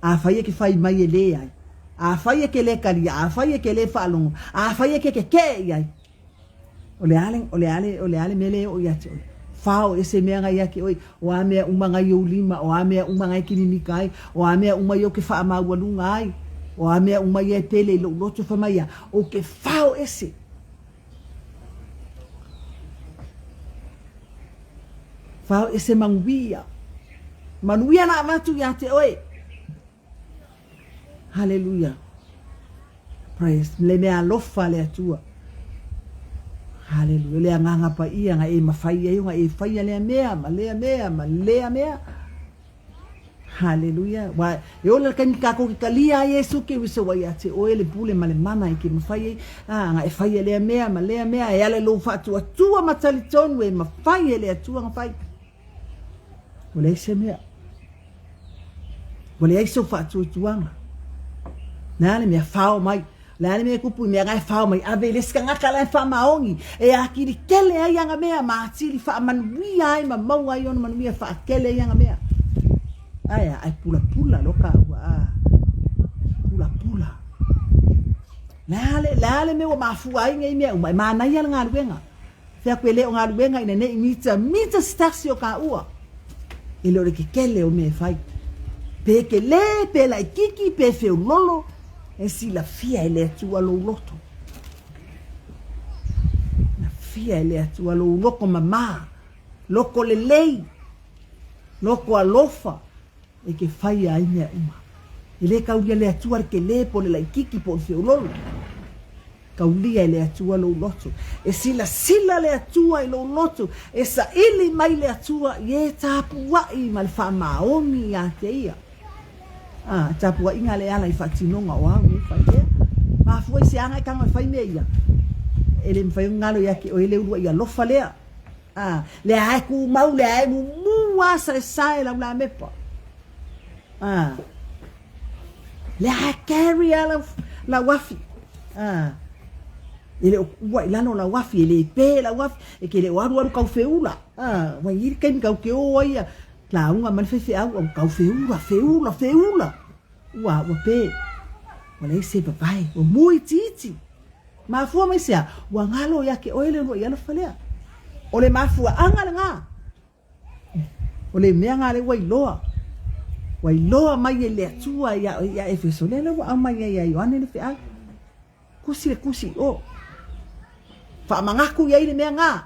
S2: afai e ke fai mai e leai, afai e ke lē kalia, afai e ke lē faalogo, afai e ke kekeʻe i ai, O le a le, o le a le, o le a le mea lea e oo ia te oe? Fao ese mea ga ia te oe, o a mea uma ga i ou lima, o a mea uma ga e kilinika ai, o a mea uma ia ou ke faamaualuga ai, o a mea uma ia e pele i lou loto, fai mai ia, ou ke fao ese. Fao ese manuia. Manuia na avatu ia te oe. Haleluia. Praise. Le mea alofa a le Atua. Haleluia. Le agaga paia ga e mafai ai ona e faia lea mea ma lea mea ma lea mea. Haleluia. Wa e ola le taimi kākou ke talia ai Iesu Keriso ua ia te oe le pule ma le mana e ke mafai ai a ga e faia lea mea ma lea mea e ala i lou faatuatua ma talitonu e mafai e le Atua ona fai. Ua leai se mea. Ua leai sou faatuatuaga. O le a le mea fao mai? O le a le mea e tupu i mea la e fao mai? Ave i le isi tagata la e faamaoni, e atili tele ai ana mea ma atili faamanuia ai ma maua ai ona manuia e faatele ai ana mea. Ae a, ae pulapula loa kāua, a, pulapula. Le a le, le a le mea ua mafua ai nei mea uma? E manaia le galuega. Fai atu e le o galuega ina nei mita, mita se tasi o kāua. E le o le kekele o mea e fai. Pe kele, pe laititi, pe feololo, e silafia e le Atua lou loto. Silafia e le Atua lou loko mamā, loko lelei, loko alofa, e ke faia ai mea uma. E le kaulia le Atua le kele po o le laititi po o le feololo. Kaulia e le Atua lou loto. E silasila le Atua i lou loto, e saili mai le Atua i e tapuaʻi ma le faamaoni iā te ia. A, tapuaiga a le ala i faatinoga o au e fai ea. Mafua i se aga e tago e fai mea ia. E le mafai ona galo ia te oe le uluai alofa lea. A, lea e tumau, lea e mumu lava saesae lau lamepa. A, lea e carry lava lau, lau afi. A, e le o kuua i lalo lau afi, e le pe lau afi, e te le o alualu tau feula. A, ua i ai le taimi tatou te o ai a lauga mai le faifeau, ua tau feula, feula, feula. Ua, ua pe. Ua leai se vavae, ua mu itiiti. Mafua mai se a? Ua galo ia te oe le uluai alofa lea. O le mafuaaga lena. O le mea lena lea ua iloa. Ua iloa mai e le Atua ia, ia Efeso. Lea lea ua aumai ai ia Ioane le feau. Tusi le tusi i o. Faamanatu i ai le mea na.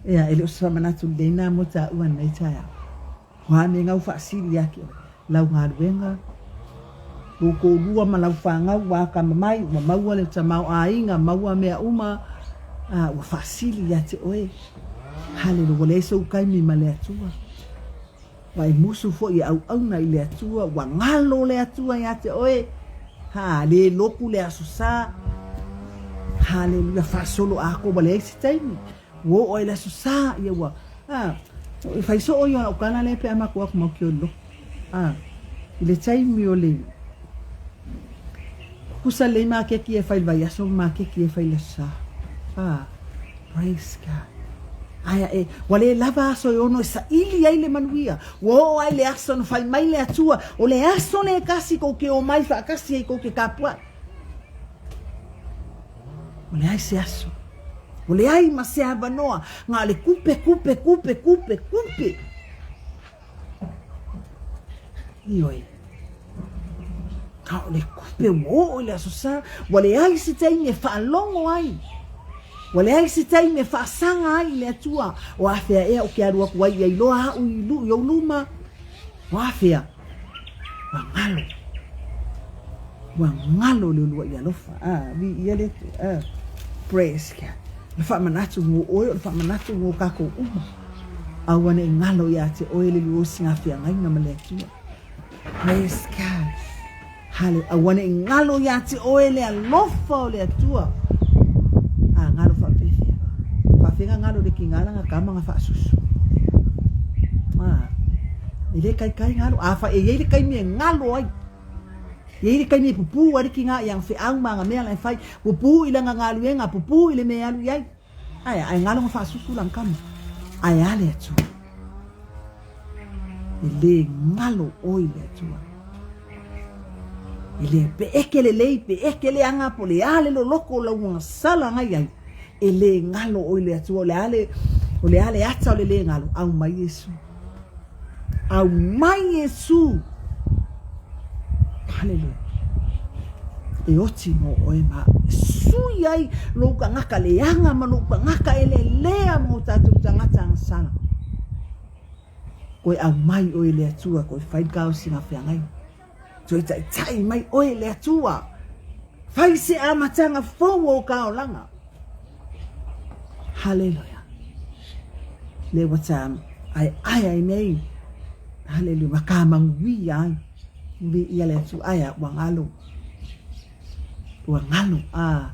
S2: Ia, e le o se faamanatu lelei na mo taua nei taeao. O a mea na ua faasili ia te oe? Lau galuega, lou toalua ma lau fanau ua atamamai, ua maua le tamaoaiga, maua mea uma, a, ua faasili ia te oe. Haleluia, ua leai sou taimi ma le Atua. Ua e musu foi e auauna i le Atua, ua galo le Atua ia te oe. Ha, le lotu le Aso Sa. Haleluia, faasolo atoa, ua leai se taimi. Ua oo ai i le Aso Sa, ia ua, a, e fai soo ia o lau tala lea pe a matou o atu matou te o i le lotu. A, i le taimi o le kusa lelei maketi e fai i le vaiaso ma maketi e fai i le Aso Sa. A, praise God. Ae ae, ua le lava aso e ono e saili ai le manuia. Ua oo ai le aso na fai mai le Atua, o le aso lea e tasi tou te omai faatasi ai tou te tapuai. Ua leai se aso. Ua leai ma se avanoa, na o le kupe, kupe, kupe, kupe, kupe. Ioe. A o le kupe ua oo i le Aso Sa, ua leai se taimi e faalogo ai. Ua leai se taimi e faasaga ai i le Atua. O afea ea ou te alu atu ai ia iloa aʻu i, i ou luma? O afea? Ua galo. Ua galo le uluai alofa. Ah, viia le Atua. Ah, praise God. O le faamanatu mo oe, o le faamanatu mo kākou uma. Aua ne i galo iā te oe le luosi ngā feagaiga ma le Atua. Praise God. Hale, aua ne i galo iā te oe le alofa o le Atua. A galo faapefea. Faafega galo le kigala nga kama nga faasusu. A, e le kaikai galo. A fa e iai le kaimi e galo ai. E iai le kaimi e pupū ai le kigā i ana feau ma ana mea la e fai. Pupū i lana galuega, pupū i le mea e alu i ai. Ae, ae galo nga faasusu lana kama. Ae a le Atua. E le galo oe i le Atua. E le peeke lelei, peeke leaga, po o le a le loloko o lau agasala na i ai, e le galo oe i le Atua. O le a le, o le a le ata o le le galo? Aumai Iesu. Aumai Iesu. Haleluia. E oti mo oe ma e sui ai lou tagata leaga ma lou tagata e lelea mo tatou tagata agasala. Koe aumai oe e le Atua, koe fai le kaosiga feagai. Toe taitai mai oe e le Atua. Fai se amataga fou o ka olaga. Haleluia. Le ua tā aeae ai nei. Haleluia. Ma ka manuia ai. Viia le Atua. Ae a, ua galo. Ua galo. A,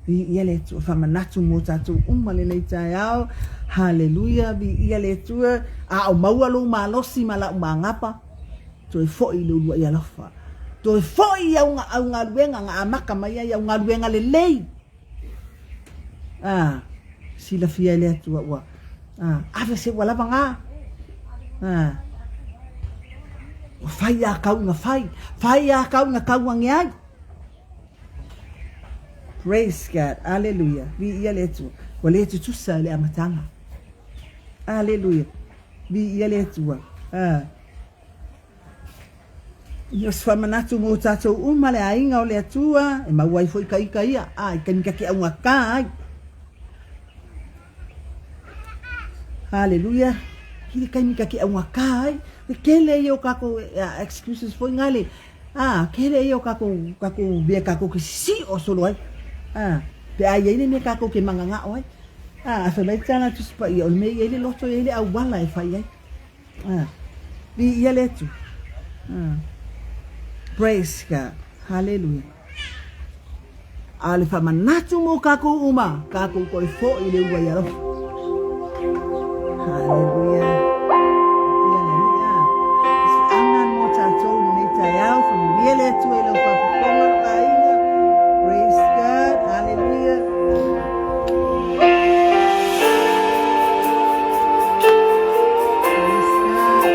S2: viia le Atua. Faamanatu mo tatou uma lenei taeao. Haleluia. Viia le Atua. A o maua lou malosi ma lau magapa, toe foi i le uluai alofa. Toe foi i au, au galuega na amata mai ai au galuega lelei. A, silafia e le Atua ua, a, ave se ua lava na. A, ua fai a kau na fai, fai a kau na tauange ai. Praise God, aleluia, viia le Atua. Ua le tutusa i le amataga. Aleluia, viia le Atua. A. Ia se faamanatu mo tatou uma le aiga o le Atua, e maua ai foi ka ika ia, a, i taimi ka te augatā ai. Haleluia. I le taimi ka te augatā ai. Le tele ia o kakou excuses foi nga le, a, tele ia o kakou, kakou mea kakou ke sisi'o solo ai. A, pe a i ai le mea kakou ke manganga'o ai. A, a fai mai tana Tusi Paia, o le mea i ai le loto, e i ai le auala e fai ai. A, viia le Atua. A. Praise God. Hallelujah. A o le faamanatu mo kākou uma, kākou toe foʻi i le uluai alofa. Hallelujah. Ia le Alii a. O se aga mo tātou i lenei taeao, faamanuia le Atua i lau faafofoga lou aiga. Praise God. Hallelujah. Praise God.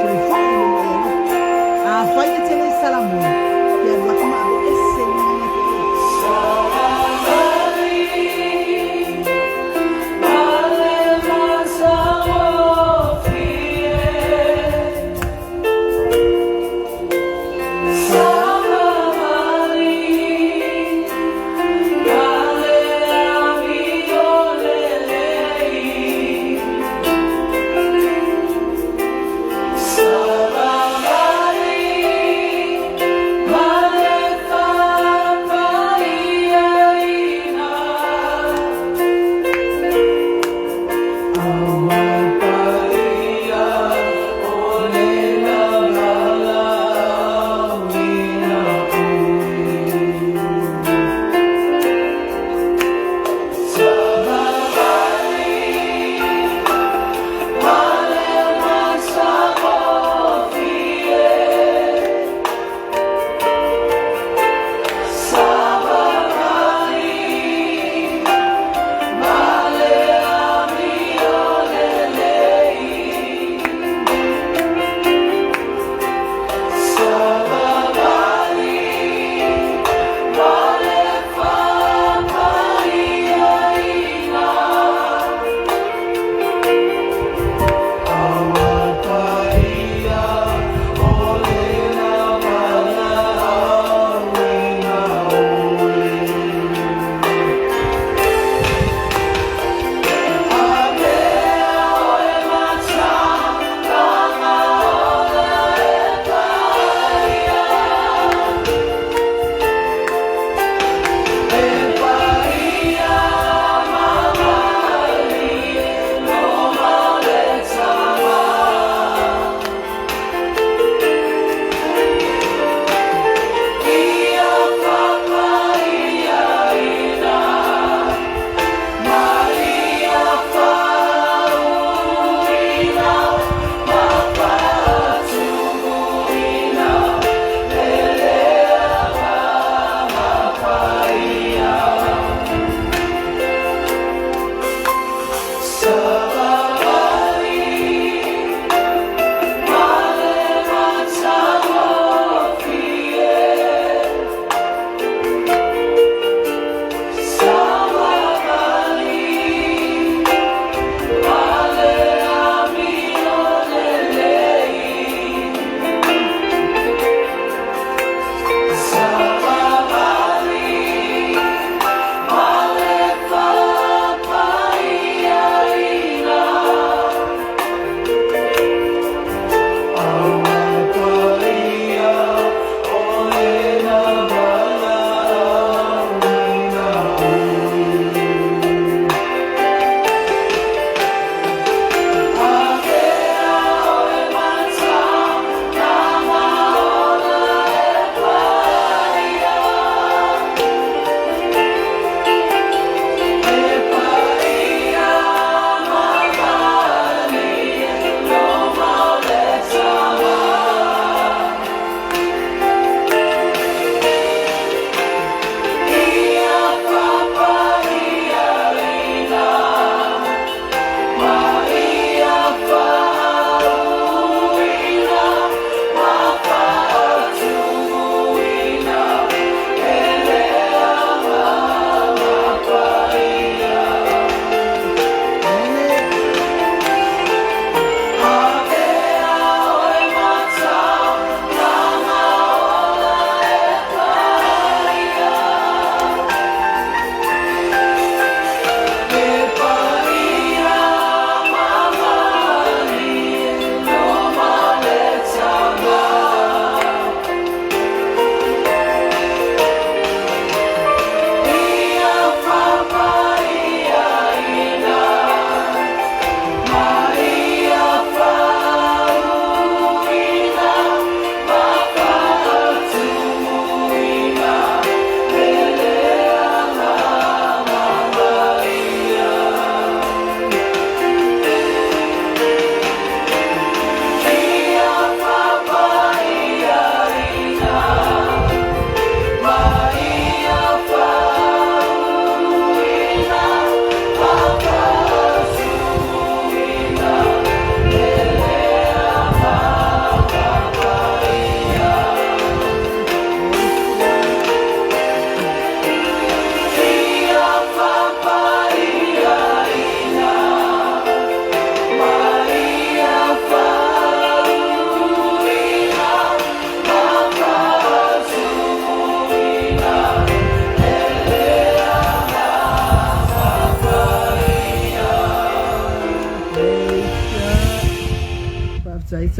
S2: Toe foʻi i le uluai alofa. Afai e te le Salamua, te alu atu ma aveese i luga ia te oe.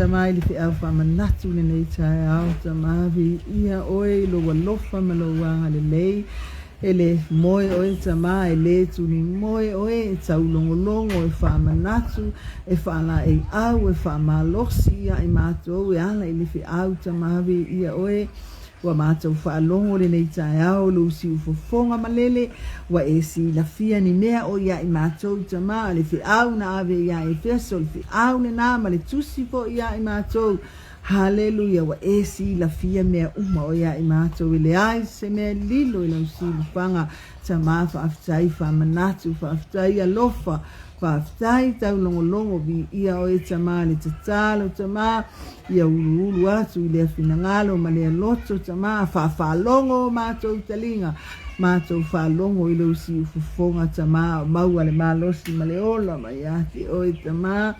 S2: Tama i le feau faamanatu lenei taeao, Tama, viia oe i lou alofa ma lou agalelei. E le moe oe, Tama, e le tuni moe oe, e taulogologo, e faamanatu, e faalaeiau, e faamalosi ia i matou e ala i le feau, Tama, viia oe. Ua matou faalogo lenei taeao lou siufofoga malele, ua e silafia ni mea o ia i matou, Tama, le feau na ave ia Efeso, le feau lena ma le tusi foi ia i matou. Haleluia, ua e silafia mea uma o ia i matou, e leai se mea lilo i lau siufaga. Tama, faafetai faamanatu, faafetai alofa, faafetai taulogologo, viia oe, Tama, le tatalo, Tama, ia uluulu atu i lea finagalo ma lea loto, Tama, faafaalogo o matou taliga, matou faalogo i lou siufofoga, Tama, o maua le malosi ma le ola mai ia te oe, Tama.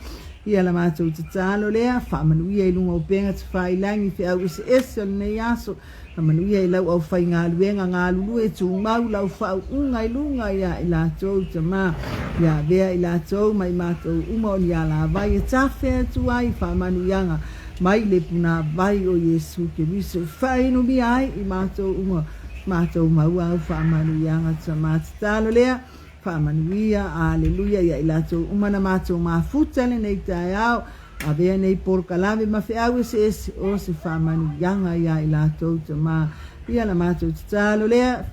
S2: Ia la matou tatalo lea, faamanuia i luga o upega tafailagi, feau eseese o lenei aso. Faamanuia i lau aufaigaluega galulue tumau lau faauuga i luga ia i latou, Tama, ia avea i latou ma i matou uma o ni alavai e tafe atu ai faamanuiaga mai le punavai o Iesu Keriso e faainumia ai i matou uma matou maua au faamanuiaga, Tama. Tatalo lea, faamanuia, aleluia, ia i latou uma na matou mafuta lenei taeao. Avea nei polokalame ma feau eseese o se faamanuiaga ia i latou, Tama. Ia la matou tatalo lea.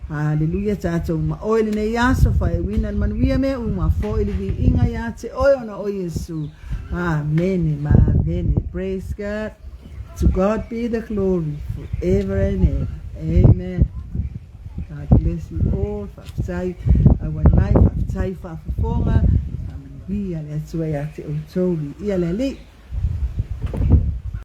S2: Haleluia, tatou ma oe lenei aso, faaiuina le manuia mea uma, foi le viiga ia te oe ona o Iesu. Amene ma amene. Praise God. To God be the glory forever and ever. Amen. God bless you all. Faafetai auai mai, faafetai faafofoga. Faamanuia le Atua ia te outou. Viia le Alii.